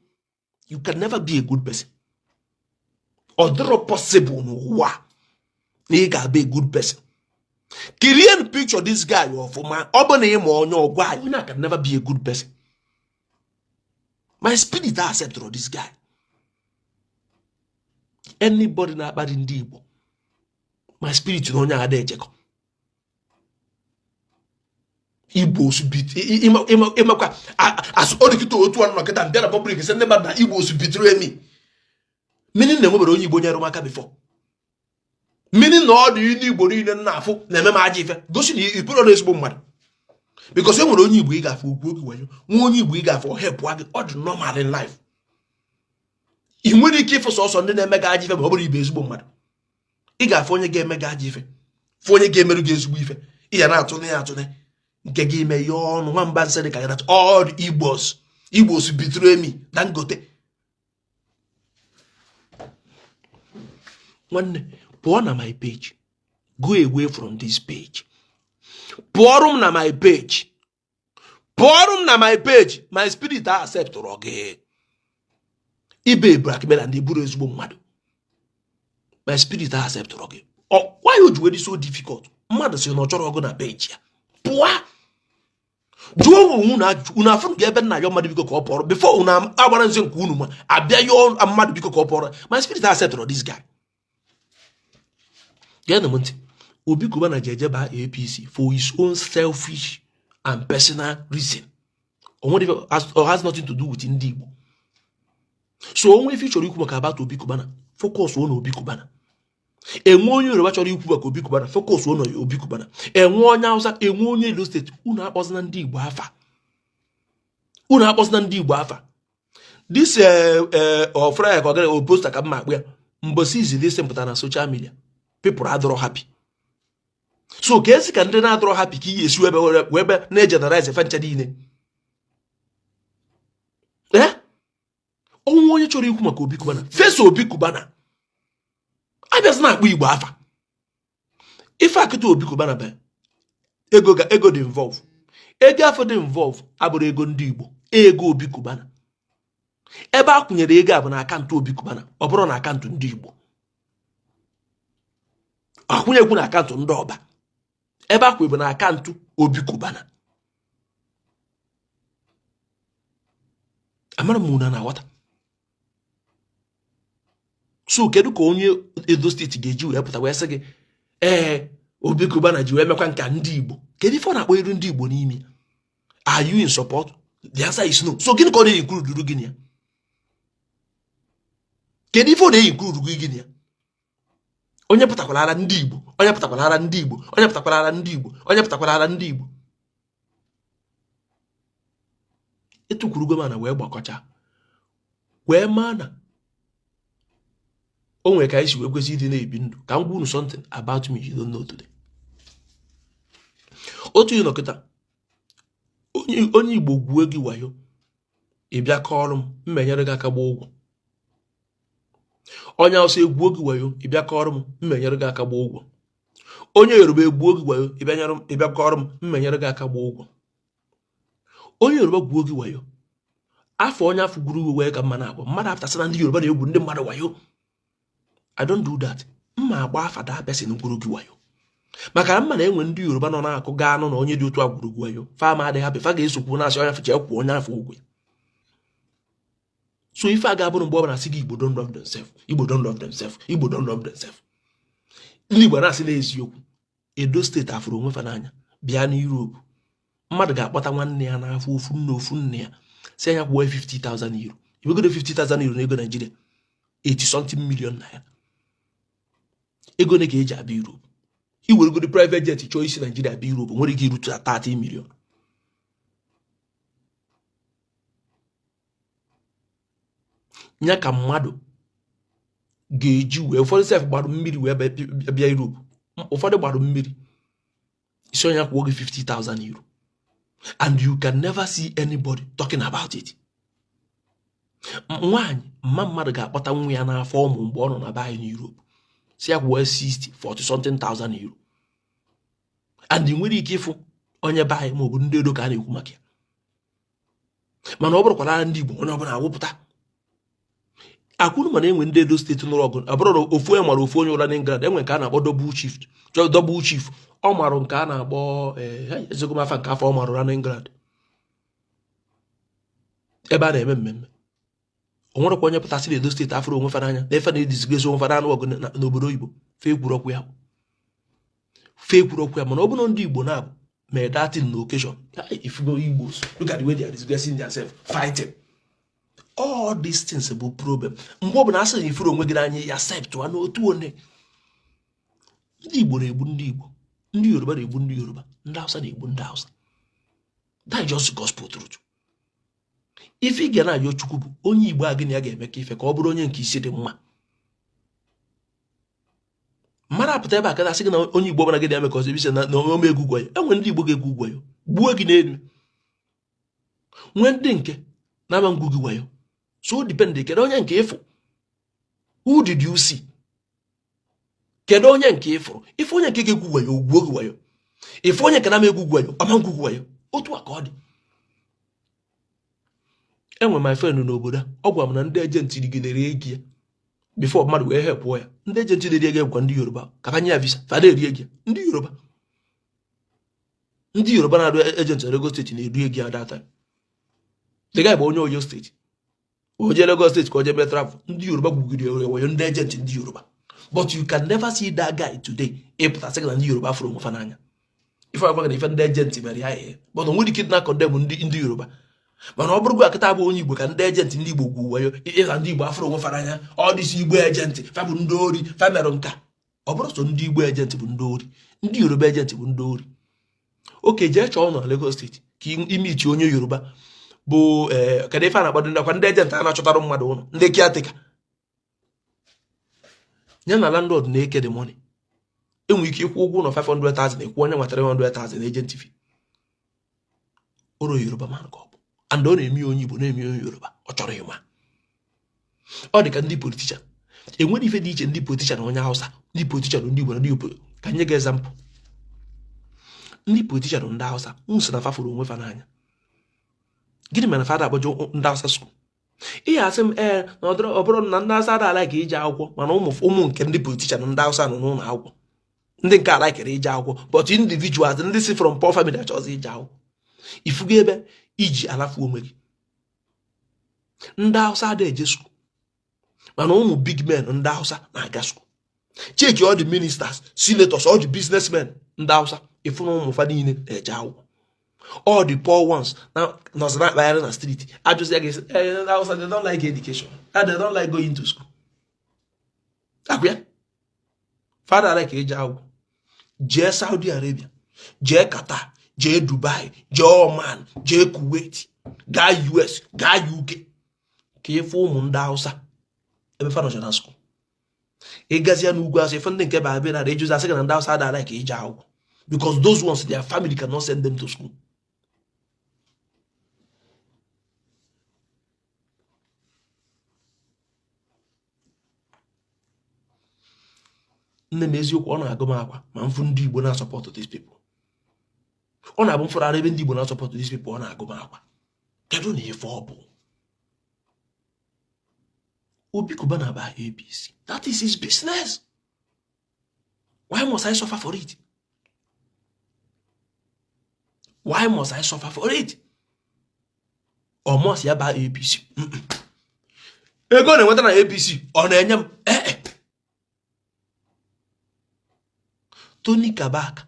[SPEAKER 1] You can never be a good person. Ọ dịrọ possible n'ụwa na ị ga-abụ a good person. Kirie picture this guy ọfụma. Ọ bụ na ị ma onye ọgwa anyị, onye a can never be a good person. My spirit acceptọrọ this guy. Anybody na-akparị ndị Igbo, my spirit na onye ada ejekọ. Igbo ịmakwa asụ odikịta otu ọnụ nọkịta mbịa na public sị ndị mmadụ na Igbo betray me, meaning na enwebere onye Igbo nyere m aka before, meaning na ọ dị ndị Igbo niile m na-afụ na-eme m ajọ ife, gosi na ị bụrụ na ezigbo mmadụ, because e nwere onye Igbo ị ga-afụ okwu oge wayo, nwa onye Igbo ị ga-afụ ọ helpụ gị. Ọ dị normal in life. Ị nwere ike ịfụ sọsọ ndị na-eme gị ajọ ife ma ọ bụrụ ibe ezigbo mmadụ. Ị ga-afụ onye ga-eme gị ajọ ife, fụ onye ga-emerụ gị ezigbo ife, ị ya na-atụnye ya atụnye nke gị ime ya ọnụ nwamba nsị dị ka ya. All Igbos, Igbos betray me. Dangote Nwanne, pụọ na my page. Go away from this page. Pụọrụ m na my page. Pụọrụ m na my page. My spirit acceptụrụ gị. Ibe blackmailer ndị bụrụ ezigbo mmadụ. My spirit acceptụrụ gị. Why o ji wee dị so difficult? Mmadụ sị na ọ chọrọ ọgụ na page ya. Pụọ. Jụọ onwe unu ajụjụ. Unu afụrụ gị ebe nna yọọ mmadụ biko ka ọ pụọrọ before unu agbara nze nke unu ma abịa yọọ mmadụ biko ka ọ pụọrọ. My spirit acceptụrụ this guy. Geenụ m ntị. Obi Cubana ji eje baa APC for his own selfish and personal reason. O has nothing to do with ndị Igbo. So onwe ife ị chọrọ ikwu maka about Obi Cubana, focus on Obi Cubana. Enwe onye Yoruba chọrọ ikwu maka Obi Cubana, focus on Obi Cubana. Enwe onye Hausa, enwe onye Edo State, unu akpọzina ndị Igbo afa. Unu akpọzina ndị Igbo afa. This ọfra ka ọ gara poster ka mma akpụ ya mbosi izi this pụtara na social media, people adọrọ happy. So ka esi ka ndị na-adọrọ happy ka iyi esi webe webe na-egeneralize efe ncha niile. Ee, onwe onye chọrọ ikwu maka Obi Cubana, face Obi Cubana. Abịazi na-akpọ Igbo afa. Ife akịta Obi Cubana bụ ego ga ego dị involve. Ego afọ dị involve abụrụ ego ndị Igbo, ego Obi Cubana. Ebe a kwụnyere ego a bụ na account Obi Cubana, ọ bụrụ na account ndị Igbo. Akwụnyekwu na account ndị ọba. Ebe akwụ bụ na account Obi Cubana. Amara m unu na-aghọta. So kedu ka onye Edo State ga-eji wee pụta wee sị gị ee Obi Cubana ji wee mekwa nka ndị Igbo? Kedu ife ọ na-akpọ iru ndị Igbo n'ime? Are you in support? The answer is no. So gịnị ka ọ na-include gịnị ya? Kedu ife ọ na-include gịnị ya? Onye pụtakwara ara ndị Igbo, onye pụtakwara ara ndị Igbo, onye pụtakwara ara ndị Igbo, onye pụtakwara ara ndị Igbo. Etukwurugo m na wee gbakọcha wee maa na o nwere ka anyị si wee kwesị ịdị na-ebi ndụ. Ka m gwa unu something about me you don't know today. Otu ị nọ kịta, onye Igbo gwuo gị wayo, ị bịa kọọrọ m, m menyere gị aka gbaa ụgwọ. Onye Hausa egwuo gị wayo, ị bịa kọọrọ m, m menyere gị aka gbaa ụgwọ. Onye Yoruba egwuo gị wayo, ị bịa kọọrọ m, m menyere gị aka gbaa ụgwọ. Onye Yoruba gwuo gị wayo, afọ onye afọ gwuru uwe wee ka mma na-agwa mmadụ apụtasị na ndị Yoruba na-egwu ndị mmadụ wayo. I don't do that. Mma agba afa that person gwuru gị wayo, maka na mma na-enwe ndị Yoruba nọ na-akụ gaa anụ na onye dị otu a gwuru gị wayo, fa ma adịghị happy, fa ga-esokwu na-asị onye afọ jee kwụọ onye afọ ụgwọ ya. So ife a ga-abụrụ mgbe ọ bụla asị gị Igbo don't love themselves, Igbo don't love themselves, Igbo don't love themselves. Ndị Igbo na-asị n'eziokwu, Edo State afụrụ onwe fa n'anya. Bịa na Europe, mmadụ ga-akpọta nwanne ya n'afọ ofu nne ya si anya kwụọ 50,000 euro. Iwegodo 50,000 euro n'ego Nigeria, 80 something million naira. Ego ne ka eji abịa Europe? Iweregodi private jet chọọ isi Nigeria abịa Europe, nwere ike irute 30 million. Ya ka mmadụ ga-eji wee ụfọdụ sef gbara mmiri wee bịa Europe, ụfọdụ gbara mmiri isi onye kwụọ gị 50,000 euro, and you can never see anybody talking about it. Nwaanyị mma mmadụ ga-akpọta nwa ya n'afọ ụmụ mgbe ọ nọ na be anyị n'Europe si ya kwụọ 60 40 something thousand euro, and ị nwere ike ịfụ onye be anyị maọbụ ndị Edo ka a na-ekwu maka ya. Mana ọ bụrụkwara ndị Igbo onye ọbụla awụpụta akwụrụ. Mana enwe ndị Edo State nụrụ ọgụ, ọ bụrụ na ofu onye mara ofu onye ụra n'England, enwe nke a na-akpọ double chief, double chief. Ọ marụ nke a na-akpọ ezigbo afa nke afọ ọ marụ ụra n'England ebe a na-eme mmemme. O nwerekwa onye pụtasịrị Edo State afụrụ onwe fa n'anya na efe na-edisgrace onwe fa na-anụ ọgụ n'obodo oyibo. Fe ekwuru okwu ya, fe ekwuru okwu ya. Mana ọ bụrụ ndị Igbo na-abụ mee that thing na occasion, if you go Igbos, look at the way they are disgracing themselves, fighting. All these things bụ problem. Mgbe ọbụla a sị na ifuru onwe gị n'anya ya, accept wa n'otu one. Ndị Igbo na-egbu ndị Igbo, ndị Yoruba na-egbu ndị Yoruba, ndị Hausa na-egbu ndị Hausa. That is just gospel truth. Ife ị ga na-ayọ Chukwu bụ onye Igbo a gị na ya ga-eme ka ife ka ọ bụrụ onye nke isi dị mma. Mmadụ apụta ebe a kata sị gị na onye Igbo ọbụla gị na-eme ka ọzọ ebisi na ome egwu gwa ya. Enwere ndị Igbo ga-egwu gwa ya, gbuo gị n'elu. Nwee ndị nke na-ama ngwu gị wayo. So depend, kedu onye nke ịfụ? Who did you see? Kedu onye nke ịfụrụ? Ife onye nke ga-egwu wayo, ogwuo gị wayo. Ife onye nke na-ama egwu wayo, ọma ngwugwu wayo. Otu a ka ọ dị. Enwe my friend n'obodo a, ọ gwara m na ndị agent rigidere ego ya before mmadụ wee helpụọ ya. Ndị agent na-eri ego gwa ndị Yoruba ka fa nye ya visa, fa na-eri ego ya. Ndị Yoruba na-arụ agent na Lagos State na-eri ego ya that time. The guy bụ onye Oyo State, o jee Lagos State ka o jee mee travel. Ndị Yoruba gwugiri wayo, ndị agent ndị Yoruba. But you can never see that guy today ịpụta sị gị na ndị Yoruba fụrụ onwe fa n'anya. Ife agwa gị na ife ndị agent mere ya ihe, but o nwere ike na condemn ndị Yoruba. Mana ọ bụrụ akịta bụ onye Igbo ka ndị agent ndị Igbo gwu wayo, ịza ndị Igbo afụrụ onwe fa n'anya, ọ dịsi Igbo agent fa bụ ndị ori, fa mere nka. Ọ bụrụ sọ ndị Igbo agent bụ ndị ori, ndị Yoruba agent bụ ndị ori. Oke jee chọọ na Lagos State ka imiti onye Yoruba bụ ee, kedu ife a na-akpado ndị akwa ndị agent a na-achọtara mmadụ ụlọ, ndị caretaker ya na landlord na-eke the money. Enwere ike ịkwụ ụgwọ ụlọ 500,000, ekwu onye nwa 300,000 agent fee. Oro Yoruba man ka ọ bụ, and ọ na-eme onye Igbo, na-eme onye Yoruba, ọ chọrọ ịma. Ọ dị ka ndị politician, enwere ife dị iche ndị politician na onye Hausa, ndị politician na ndị Igbo na ndị Igbo. Ka nye gị example, ndị politician na ndị Hausa nwụsị na fafụrụ onwe fa n'anya. Gịnị mere fada akpọjọ ndị Hausa school? Ihe asị m ee na ọ bụrụ na ndị Hausa ada ala ka ije akwụkwọ, mana ụmụ ụmụ nke ndị politician ndị Hausa nọ n'ụlọ akwụkwọ, ndị nke ala kere ije akwụkwọ, but individuals ndị si from poor family achọzi ije akwụkwọ. Ifugo ebe iji alafu onwe gị. Ndị Hausa ada eje school, mana ụmụ big men ndị Hausa na-aga school. Check all the ministers, senators, all the businessmen ndị Hausa, ịfụ na ụmụ fa niile na-eje akwụkwọ. All the poor ones na nọzi na-akpagharị na street. Ajụzi ya gị, ndị Hausa, they don't like education and they don't like going to school. Akwa ya fada like eje akwụkwọ. Jee Saudi Arabia, jee Qatar, jee Dubai, jee Oman, jee Kuwait, gaa US, gaa UK, ka ịfụ ụmụ ndị Hausa ebe fa nọcha na school. Ịgazia n'ugwu asị ife ndị nke ba abịa na ejuzi asị gị na ndị Hausa ada like ije akwụkwọ, because those ones, their family cannot send them to school. Nne m, eziokwu, ọ na-agụ m akwa ma mfụ ndị Igbo na-asupport these people. Ọ na-abụ mfụrụ ara ebe ndị Igbo na-asupport these people, ọ na-agụ m akwa. Kedu na ife ọ bụ Obi Cubana ba APC? That is his business. Why must I suffer for it? Why must I suffer for it? Or must ya ba APC? Ego na-enweta na APC, ọ na-enye m? Ee, Tony Kabaka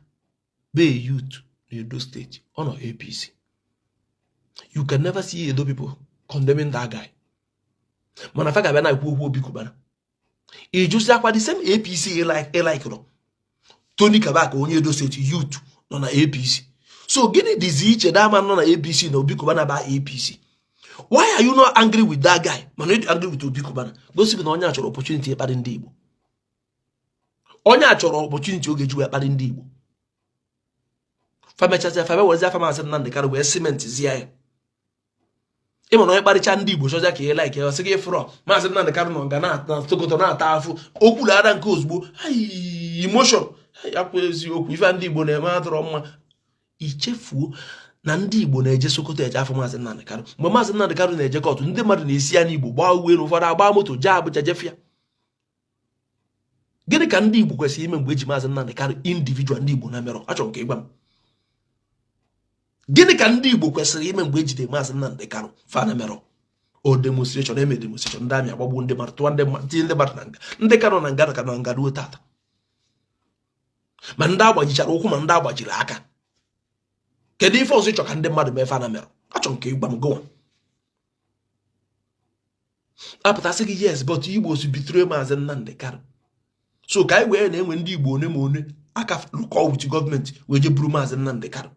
[SPEAKER 1] be youth na Edo State, ọ nọ APC. You can never see Edo people condemning that guy. Mana fa ga-abịa na-ekwu okwu Obi Cubana. Ịjụzi akwa the same APC ịlikụrụ Tony Kabaka, onye Edo State youth nọ na APC. So gịnị dịzi iche dama nọ na APC na Obi Cubana ba APC? Why are you not angry with that guy, mana ị dị angry with Obi Cubana? Gosi gị na onye a chọrọ opportunity ịkparị ndị Igbo. Onye a chọrọ opportunity oge ji wee kparị ndị Igbo. Famechazia fa werezi afa Maazị Nnamdị Kanụ wee cement zie ya. Ịma na onye kparịcha ndị Igbo chọzịa ka ị like ya, sị gị fụrọ Maazị Nnamdị Kanụ nọ nga na Sokoto na-ata afụ, okwu ara nke ozugbo emotion ya kwa eziokwu, ife ndị Igbo na-eme adọrọ mma. Ichefuo na ndị Igbo na-eje Sokoto eje afọ Maazị Nnamdị Kanụ. Mgbe Maazị Nnamdị Kanụ na-eje court, ndị mmadụ na-esi ya n'Igbo gbaa uwe na ụfọdụ agba moto jee Abuja jefia. Gịnị ka ndị Igbo kwesịrị ime mgbe eji Maazị Nnamdị Kanụ individual ndị Igbo na merọ? Achọrọ m ka ị gwa m, gịnị ka ndị Igbo kwesịrị ime mgbe ejide Maazị Nnamdị Kanụ fana merọ? O demonstration eme, demonstration, ndị army agbagbuo ndị mmadụ, tụwa ndị mmadụ, tinye ndị mmadụ na nga. Ndị ka nọ na nga ka nọ na nga ruo tata, ma ndị agbajichara ụkwụ, ma ndị agbajiri aka. Kedu ife ọzọ ịchọ ka ndị mmadụ mee fana merọ? Achọrọ m ka ị gwa m. Gụnwa apụtasị gị, yes, but Igbo si betray Maazị Nnamdị Kanụ. So ka anyị wee na-enwe ndị Igbo one ma one aka lụkọ with gọọmenti wee je buru Maazị Nnamdị Kanụ.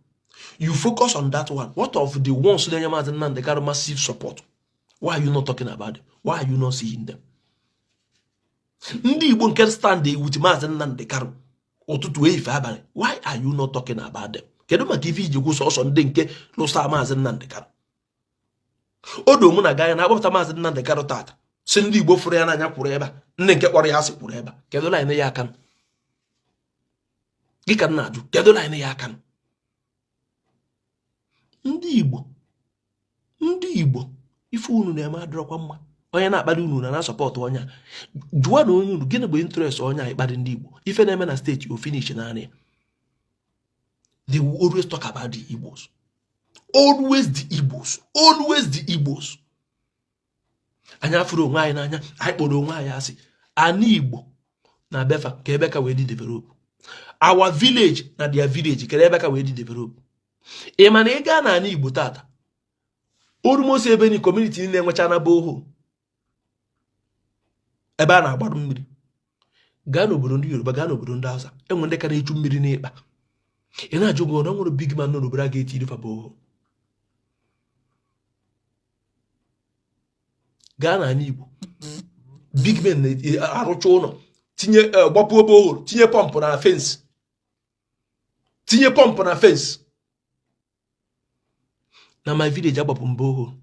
[SPEAKER 1] You focus on that one. What of the ones na-enye Maazị Nnamdị Kanụ massive support? Why are you not talking about them? Why are you not seeing them? Ndị Igbo nke stand with Maazị Nnamdị Kanụ ụtụtụ, ehihie, abalị, why are you not talking about them? Kedu maka ife iji kwu sọsọ ndị nke lụsa Maazị Nnamdị Kanụ? O doo mụ na gị anya na-akpọpụta Maazị Nnamdị Kanụ tata, si ndị Igbo fụrụ ya n'anya kwụrụ ebe a, ndị nke kpọrọ ya asị kwụrụ ebe a. Kedu line ya aka? Gị ka m na-ajụ, kedu line ya aka? Ndị Igbo, ndị Igbo, ife unu na-eme adịrọkwa mma. Onye na-akparị unu na na-asupport onye a, jụọ na onye unu, gịnị bụ interest onye a ịkparị ndị Igbo? Ife na-eme na steeti o finish naanị ya. They will always talk about the Igbos, always the Igbos, always the Igbos. Anyị afụrụ onwe anyị n'anya, anyị kpọrọ onwe anyị asị. Ana Igbo na be fa ka ebe ka wee dị develop, our village na their village kere ebe ka wee dị develop. Ị ma na ị gaa n'ala Igbo tata, almost ebe ni community niile enwecha na borehole ebe a na-agbarụ mmiri. Gaa n'obodo ndị Yoruba, gaa n'obodo ndị Hausa, enwe ndị ka na-echu mmiri n'ịkpa. Ị na-ajụ gị, ọ nwere big man nọ n'obodo a ga-eti fa borehole? Gaa n'ala Igbo, big men na-arụcha ụlọ, tinye gbapuo borehole, tinye pump na fence, tinye pump na fence. Na my village, agbapụ m borehole,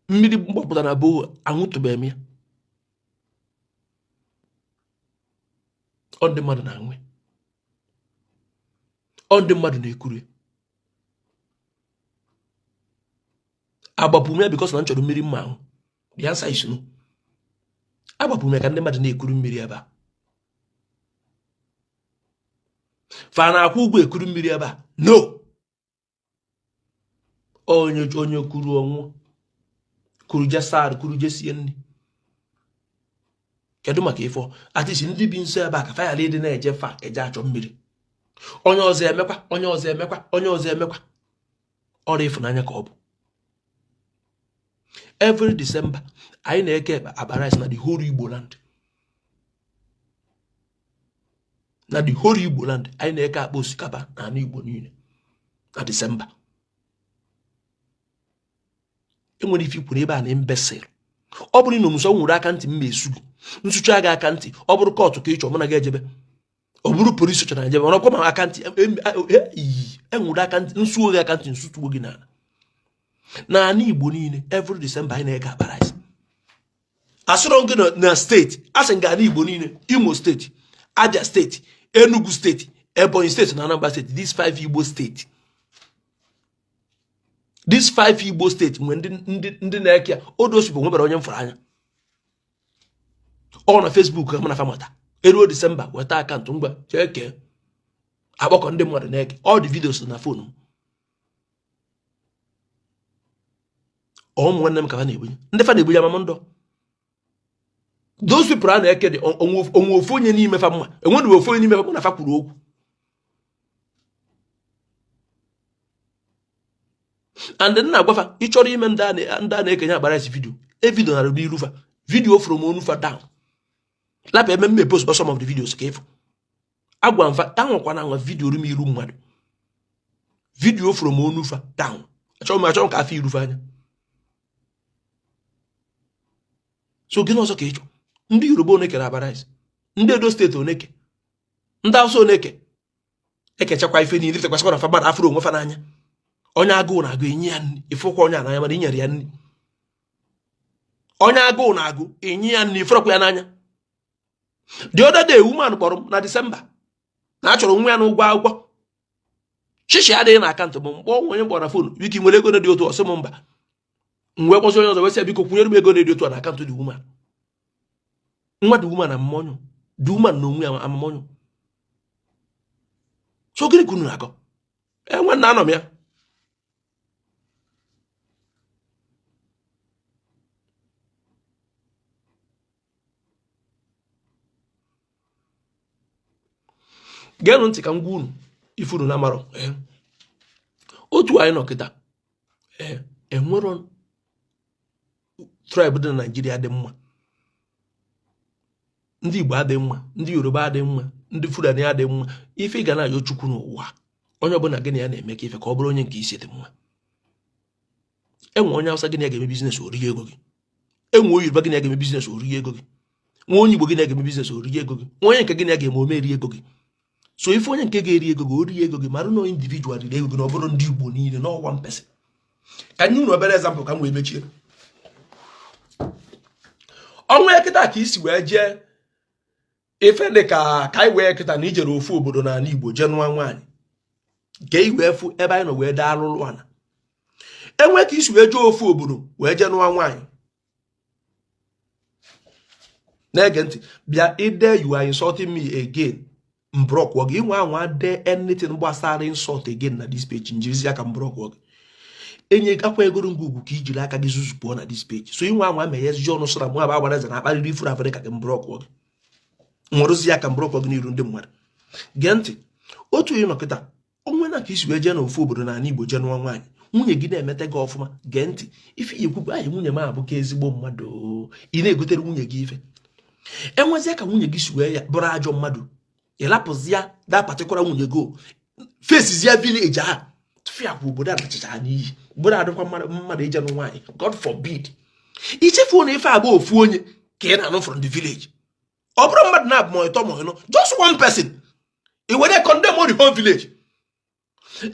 [SPEAKER 1] mmiri mgbapụta na borehole aṅụtụbeghị m ya. Ọ ndị mmadụ na-aṅụ, ọ ndị mmadụ na-ekuru. Agbapụ m ya because na m chọrọ mmiri mma ahụ? The answer is no. Agbapụ m ya ka ndị mmadụ na-ekuru mmiri ebe a. Fa na-akwụ ụgwọ ekuru mmiri ebe a? No. Onye onye kuru ọnwụ kuru je saa, kuru je sie nri. Kedu maka ifo atisi ndị bi nso ebe a ka fa yara ịdị na-eje fa eje achọ mmiri? Onye ọzọ emekwa, onye ọzọ emekwa, onye ọzọ emekwa. Ọrụ ịfụnanya ka ọ bụ. Every December, anyị na-eke akpa rice na the whole Igbo land, na the whole Igbo land. Anyị na-eke akpa osikapa na ala Igbo niile na December. Enwere ife ikwuru ebe a na imbecile. Ọ bụrụ na omuso nwere aka ntị, mma esu gị nsucha gị aka ntị. Ọ bụrụ court ka ị chọrọ, mụ na gị ejebe. Ọ bụrụ polisi chọrọ ejebe, ọrọkwa ma aka ntị enwere aka ntị, nsuo gị aka ntị, nsutuo gị n'ala. N'ala Igbo niile, every December, anyị na-eke akpa rice. Asịrọ gị na steeti, asị nga ala Igbo niile: Imo steeti, Abia steeti, Enugu steeti, Ebonyi steeti na Anambra steeti. These five Igbo steeti, these five Igbo steeti nwere ndị na-eke ya. Odosi bụ nwebara onye m fụrụ anya ọ na Facebook ka m na famata. Eruo December, weta account, ngwa jee kee, akpọkọ ndị mmadụ na-eke. All the videos na phone m. Ụmụ nwanne m ka fa na-ebunye, ndị fa na-ebunye amam ndọ. Those people a na-eke dị onwe ofu onye n'ime fa mma, enweghị ofu onye n'ime fa mụ na fa kwuru okwu. And nna agwafa, ị chọrọ ime ndị a na-ekenye akpa rice video, e video na n'iru fa, video from onu fa down. Lapụ eme mme post some of the videos ka ịfụ. Agwa mfa anwakwana anwa video rum iru mmadụ, video from onu fa down. Achọghị m, achọghị m ka afọ iru fa anya. So gịnị ọzọ ka ị chọ? Ndị Yoruba one kere akpa rice? Ndị Edo steeti oneke? Ndị Hausa oneke? Ekechakwa ife niile, fekwasịkwa na fa mmadụ afụrụ onwe fa n'anya. Onye agụụ na-agụ, enye ya nri, ịfụkwa onye a n'anya, mana inyere ya nri. Onye agụụ na-agụ, enye ya nri, ịfụrọkwa ya n'anya. The other day, woman kpọrọ m na December na achọrọ nwa ya n'ụgwọ akwụkwọ. Shishi adịghị na account m. Mkpọ onye kpọrọ na phone, biko, nwere ego dị otu? Ọsị m mba. M wee kpọzi onye ọzọ, wee sị ya, biko, kwụnyere m ego dị otu a na account the woman. Nwa the woman amamọnyụ, the woman na onwe ya amamọnyụ. So gịnị ka unu na-akọ? Enwe nna anọ m ya. Geenụ ntị ka m gwa unu ife unu na-amarọ. Otu anyị nọ kịta, enwero tribe dị na Naịjirịa dị mma. Ndị Igbo adị mma, ndị Yoruba adị mma, ndị Fulani adị mma. Ife ị ga na-ayọ Chukwu n'ụwa, onye ọbụla gị na ya na-eme ka ife ka ọ bụrụ onye nke isi dị mma. Enwe onye Awụsa gị na ya ga-eme business, orie ego gị. Enwe onye Yoruba gị na ya ga-eme business, orie ego gị. Nwa onye Igbo gị na ya ga-eme business, orie ego gị. Nwa onye nke gị na ya ga-eme ome eri ego gị. So ife onye nke ga-eri ego gị, orie ego gị, mara na individual riri ego gị, na ọ bụrụ ndị Igbo niile na one person. Ka nye unu obere example ka m wee mechie. Ọnwa kịta ka isi wee jee Ife dị ka ka anyị wee kịta na ijere ofu obodo n'ala Igbo jee nụọ nwaanyị ka i wee fụ ebe anyị nọ wee daa alụlụ ana. Enwe ka isi wee jee ofu obodo wee jee nụọ nwaanyị. Na-ege ntị, bịa ide you are insulting me again, m blockụọ gị. Inwe anwa dee anything gbasara insult again na this page, njirizi aka m blockụọ gị. Enye akwa egoro ngwa ugwu ka i jiri aka gị zuzu pụọ na this page. So inwe anwa meghezi ọnụ sịra mụ aba agbara eze na akparịrị ifuru afrịka gị, m blockụọ gị, nwụrụzi aka m blockụọ gị n'iru ndị mmadụ. Gee ntị, otu ị nọ kịta, onwe na ka isi wee jee n'ofu obodo n'ala Igbo jee nụọ nwaanyị, nwunye gị na-emete gị ọfụma. Gee ntị, ife ya ekwupụ anyị, nwunye m abụ ka ezigbo mmadụ, ị na-egotere nwunye gị ife. Enwezie ka nwunye gị si wee ya bụrụ ajọ mmadụ, ị lapụzia that particular nwunye go fesizie village ahụ, tụfịakwa obodo a nachicha n'iyi, obodo adịkwa mmadụ ije nụ nwaanyị, God forbid. Ichefuo na ife abụ ofu onye ka ị na-anụ from the village, ọ bụrụ mmadụ na-abụ ma ịtọ ma ịnọ, just one person, i were condemn the whole village.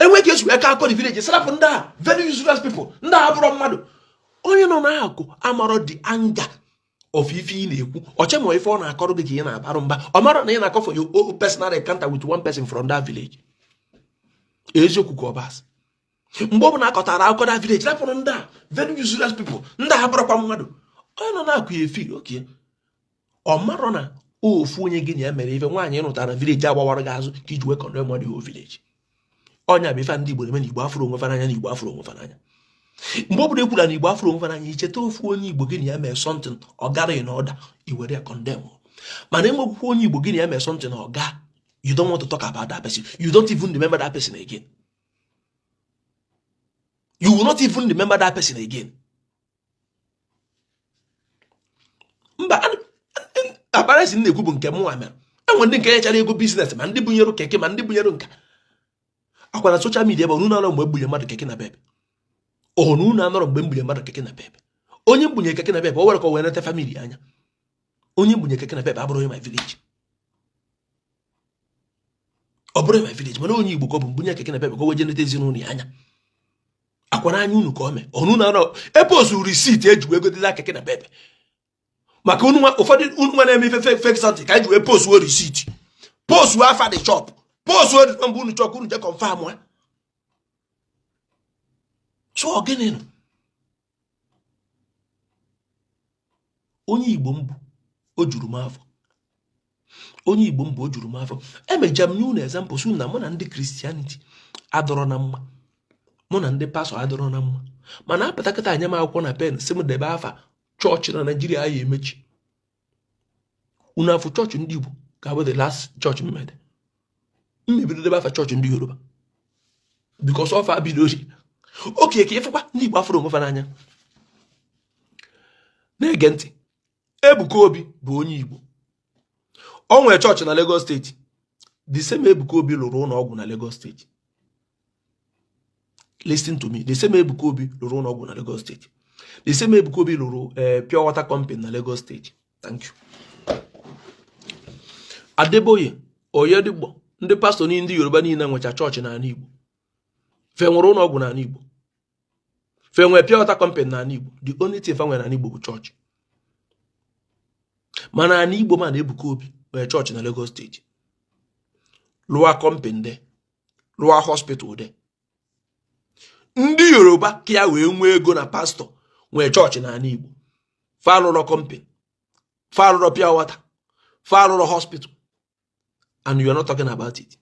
[SPEAKER 1] Enwe ka esi wee ka akọ the village, sarapụ ndị a, very useless people, ndị a bụrụ mmadụ. Onye nọ n'akụ amarọ the anger of ife ị na-ekwu, ọche ma ife ọ na-akọrọ gị ka ị na-abarụ mba, ọ mara na ị na-akọ for your own personal encounter with one person from that village. Eziokwu ka ọ bụ asị? Mgbe ọ bụla akọtara akụkọ that village, rapụrụ ndị a, very useless people, ndị a bụrụkwa mmadụ. Onye nọ na-akụ ya efi okie, ọ marọ na ofu onye gị na ya mere ife nwaanyị nụtara village agbawara gị azụ ka iji wee condemn the whole village. Ọnya bụ ife ndị Igbo na-eme na Igbo afụrụ onwe fa n'anya, na Igbo afụrụ onwe fa n'anya. Mgbe ọ bụla ekwula na Igbo afụrụ onwe fa n'anya, icheta ofu onye Igbo gị na ya mee something ọ gara in order, i were ya condemn. Mana enwekwukwa onye Igbo gị na ya mee something ọ gaa, you don't want to talk about that person, you don't even remember that person again, you will not even remember that person again. Mba, akparasi m na-ekwu bụ nke mụnwa mere. Enwe ndị nke nyechara ego business, ma ndị bunyere keke, ma ndị bunyere nka akwa na social media ebe unu anọrọ mgbe mbunye mmadụ keke NAPEP. Ọhụ unu anọrọ mgbe mbunye mmadụ keke NAPEP. Onye mbunye keke NAPEP, o were ka o wee nete family anya. Onye mbunye keke NAPEP abụrụ onye my village, ọ bụrụ my village, mana onye Igbo ka ọ bụ. Mbunye keke NAPEP ka o wee je nete ezinụlọ ya anya, akwa n'anya unu ka o mee. Ọnụ na anọ epostu receipt eji wee gotela keke NAPEP maka unu nwa, ụfọdụ unu nwa na-eme ife fake something, ka eji wee postuo receipt, postuo afa the shop, postuo mgbe unu chọọ ka unu je confirm ha. So ọ gịnị nụ? Onye Igbo mbụ o juru m afọ, onye Igbo mbụ o juru m afọ. Emeja m nye unu example sị na mụ na ndị Christianity adọrọ na mma, mụ na ndị pastor adọrọ na mma, mana apụta kịta anya m akwụkwọ na pen sị m debe afa chọọchị na Naijiria ya emechi. Unu afụ chọọchị ndị Igbo ga-abụ the last chọọchị mmede mmebido debe afa chọọchị ndị Yoruba, because ọfa bidori oke ka ịfụkwa ndị Igbo afụrụ onwe fa n'anya. Na-ege ntị, Ebuka Obi bụ onye Igbo, o nwere chọọchị na Lagos State. The same Ebuka Obi lụrụ ụlọ ọgwụ na Lagos State. Listen to me, the same Ebuka Obi lụrụ ụlọ ọgwụ na Lagos State. The same Ebuka Obi lụrụ pure water company na Lagos State. Thank you. Adeboye, Oyedepo, ndị pastor niile, ndị Yoruba niile nwecha chọọchị n'ala Igbo. Fe nwere ụlọ ọgwụ n'ala Igbo, fe nwere pure water company n'ala Igbo. The only thing fa nwere n'ala Igbo bụ chọọchị. Mana ala Igbo ma na Ebuka Obi nwere chọọchị na Lagos State, lụọ company there, lụọ hospital there. Ndị Yoruba ka ya wee nwee ego na pastor nwee chọọchị n'ala Igbo, fa alụrọ company, fa alụrọ pure water, fa alụrọ hospital, and you are not talking about it.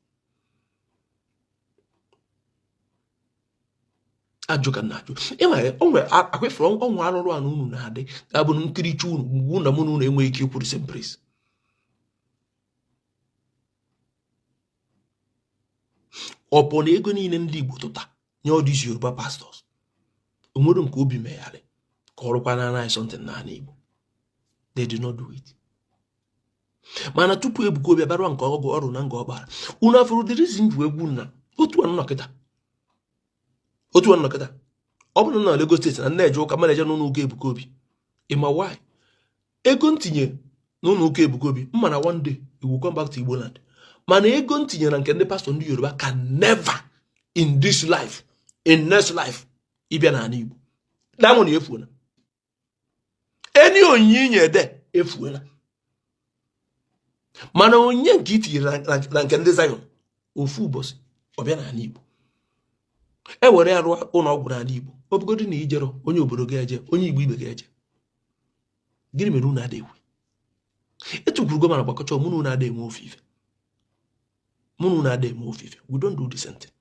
[SPEAKER 1] Ajụ ka na-ajụ, ịma onwe akwefere ọnwụ arụrụ a na unu na-adị ga-abụ nkiricha unu mgbe unu na mụ na unu enweghị ike ikwuru same place. Ọ bụ na ego niile ndị Igbo tụta nye all these Yoruba pastors, onwere nke obi megharị ka ọ rụkwa na anyị something n'ala Igbo? They did not do it. Mana tupu Ebuka Obi abịarụa nke ọgụ ọrụ na Ngor Okpala, unu afụrụ the reason ji egwu na otu anọ kịta, otu anọ kịta, ọ bụrụ na Lagos State na na-eje ụka, mana eje n'ụlọ ụka Ebuka Obi. Ịma why? Ego ntinye n'ụlọ ụka Ebuka Obi, mma na one day it will come back to Igbo land. Mana ego ntinye na nke ndị pastor ndị Yoruba can never in this life, in next life, ịbịa n'ala Igbo. That money efuola. Any onyinye inye ede efuola. Mana onye nke i tinyere na nke ndị Zion, ofu ụbọchị ọ bịa n'ala Igbo, e were ya rụọ ụlọ ọgwụ n'ala Igbo. Ọ bụgodị na ijero, onye obodo ga-eje, onye Igbo ibe ga-eje. Gịnị mere unu ada ekwe? Etukwuru gọvanọ gbakọcha, mụ na unu ada eme ofu ife, mụ na unu ada eme ofu ife. We don't do the same thing.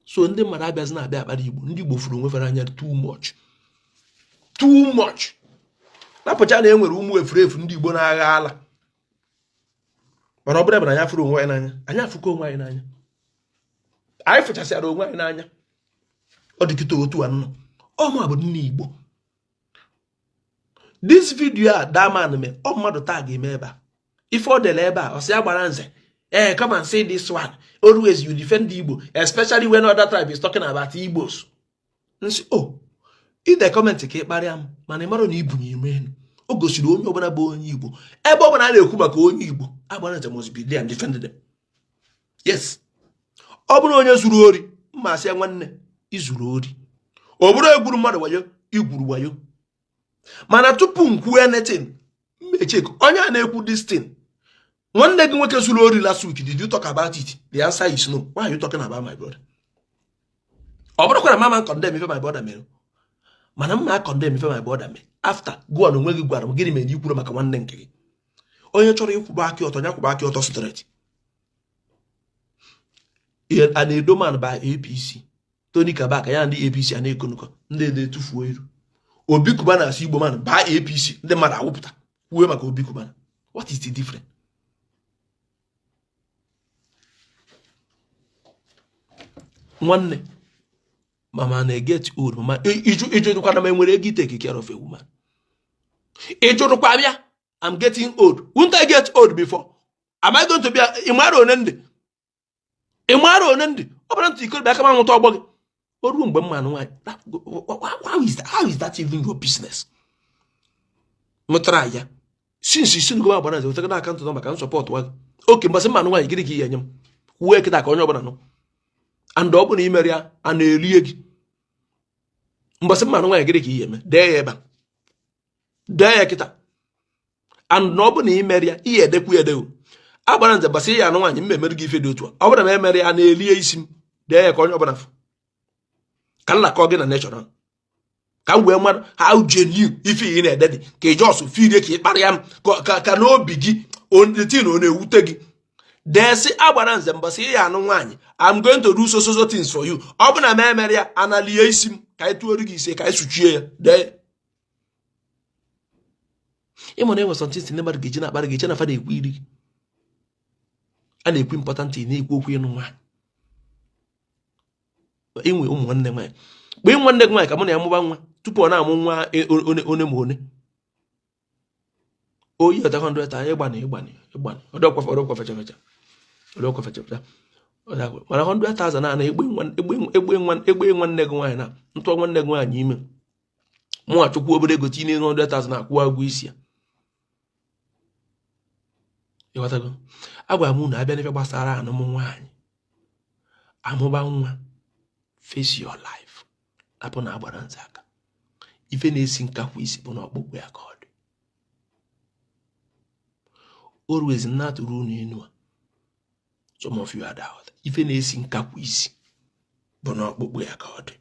[SPEAKER 1] So ndị mmadụ abịazi na-abịa akpara Igbo. Ndị Igbo furu onwe fara anya too much, too much. Napụcha na e nwere ụmụ efurefu ndị Igbo na-agha ala, mana ọ bụrụ ebe na anyị afụrụ onwe anyị n'anya, anyị afụkọ onwe anyị n'anya, anyị fụchasịara onwe anyị n'anya. Ọ dị kịta otu a nnọ ọmụ bụ nne Igbo. This video a daman me ọ mmadụ taa ga-eme ebe a ife ọ dere ebe a, ọ sị agbara nze, ee, come and say this one. Always you defend the Igbo, especially when other tribe is talking about Igbos. Nsị o ide comment ka ị kparịa m, mana ị mara na ibu n'ime elu. O gosiri onye ọbụla bụ onye Igbo, ebe ọbụla a na-ekwu maka onye Igbo, agbara nze must be there and defend them. Yes, ọ bụrụ onye zuru ori, mma asị ya, nwanne, izuru ori. Ọ bụrụ egburu mmadụ wayo, igwuru wayo. Mana tupu m kwuo anything, mmechek onye a na-ekwu this thing. Nwanne gị nwoke zuru ori last week, did you talk about it? The answer is no. Why are you talking about my brother? Ọ bụrụkwa na mama condemn ife my brother mere, mana mma condemn ife my brother mere after gụọ na onwe gị gwara m gịnị mere ikwuru maka nwanne nke gị. Onye chọrọ ịkwụba aka ọtọ, ya kwụba aka ọtọ straight. A na-edo man by APC, Tony Kabaka ya, ndị APC a na-ekonukọ, ndị ede etufuo iru. Obi Cubana asị Igbo man baa APC, ndị mmadụ awụpụta kwuo maka Obi Cubana. What is the difference? Nwanne mama na-get old, mama ịjụrụkwana m enwere ego take care of a woman. Ịjụrụkwa bịa, I'm getting old. Won't I get old before? Am I going to be? Ị mara one ndị, ị mara one ndị ọ bụla ntị ikorobịa aka m anwụta ọgbọ gị. O ruo mgbe mmanụ nwaanyị, how is that even your business? Mụtara ya since isi ngo agbara nze wetara account nọ maka nsọpọtụ gị oke mgbasị mmanụ nwaanyị, gịnị ka ị ga-enye m? Kwuo kịta ka onye ọbụla nụ. And ọ bụ na imere ya, a na-erie gị. Mgbasị mmanụ nwaanyị, gịnị ka ị ga-eme? Dee ya ebe a, dee ya kịta. And na ọ bụ na imere ya, ihe edekwu ya edewo agbara nze gbasị ya anụ nwaanyị, m emere gị ife dị otu a. Ọ bụrụ na m emere ya, na-elie isi m. Dee ya ka onye ọbụla fụ, ka m lakọ gị na natural, ka m wee mmadụ how genuine ife ị na-ede dị, ka ị just firie ka ị kparịa m, ka n'obi gị tin ọ na-ewute gị. Dee sị agbara nze mbọsị ya anụ nwaanyị, I'm going to do so so so things for you. Ọ bụ na m emere ya, analie isi m, ka anyị tụọrọ gị ise, ka anyị suchie ya. Dee. Ịma na enwe something ndị mmadụ ga-eji na-akparị gị, eche na fa na-ekwu iri gị. A na-ekwu important, na-ekwu okwu ịnụ nwaanyị, inwe ụmụ nwanne nwaanyị. Kpee nwanne gị nwaanyị ka mụ na ya mụba nwa tupu ọ na-amụ nwa one one ma one oyi ọta 100 anyị ịgbani ịgbani ịgbani ọdọkwa fecha fecha, ọdọkwa fecha fecha. Mana 100,000 a na egbe nwanne gị nwaanyị na ntụọ nwanne gị nwaanyị ime, mụ achụkwu obere ego tinye n'elu 100,000 akwụwa ụgwọ isi ya. Ịghọtago? Agwara m unu, abịa n'ife gbasara anụmụ nwaanyị, amụba nwa, face your life. Rapụ na agbara nze aka. Ife na-esi nkakwu isi bụ na ọkpụkpụ ya ka ọ dị. Always na-atụrụ unu enu a, some of you ada aghọta. Ife na-esi nkakwu isi bụ na ọkpụkpụ ya ka ọ dị.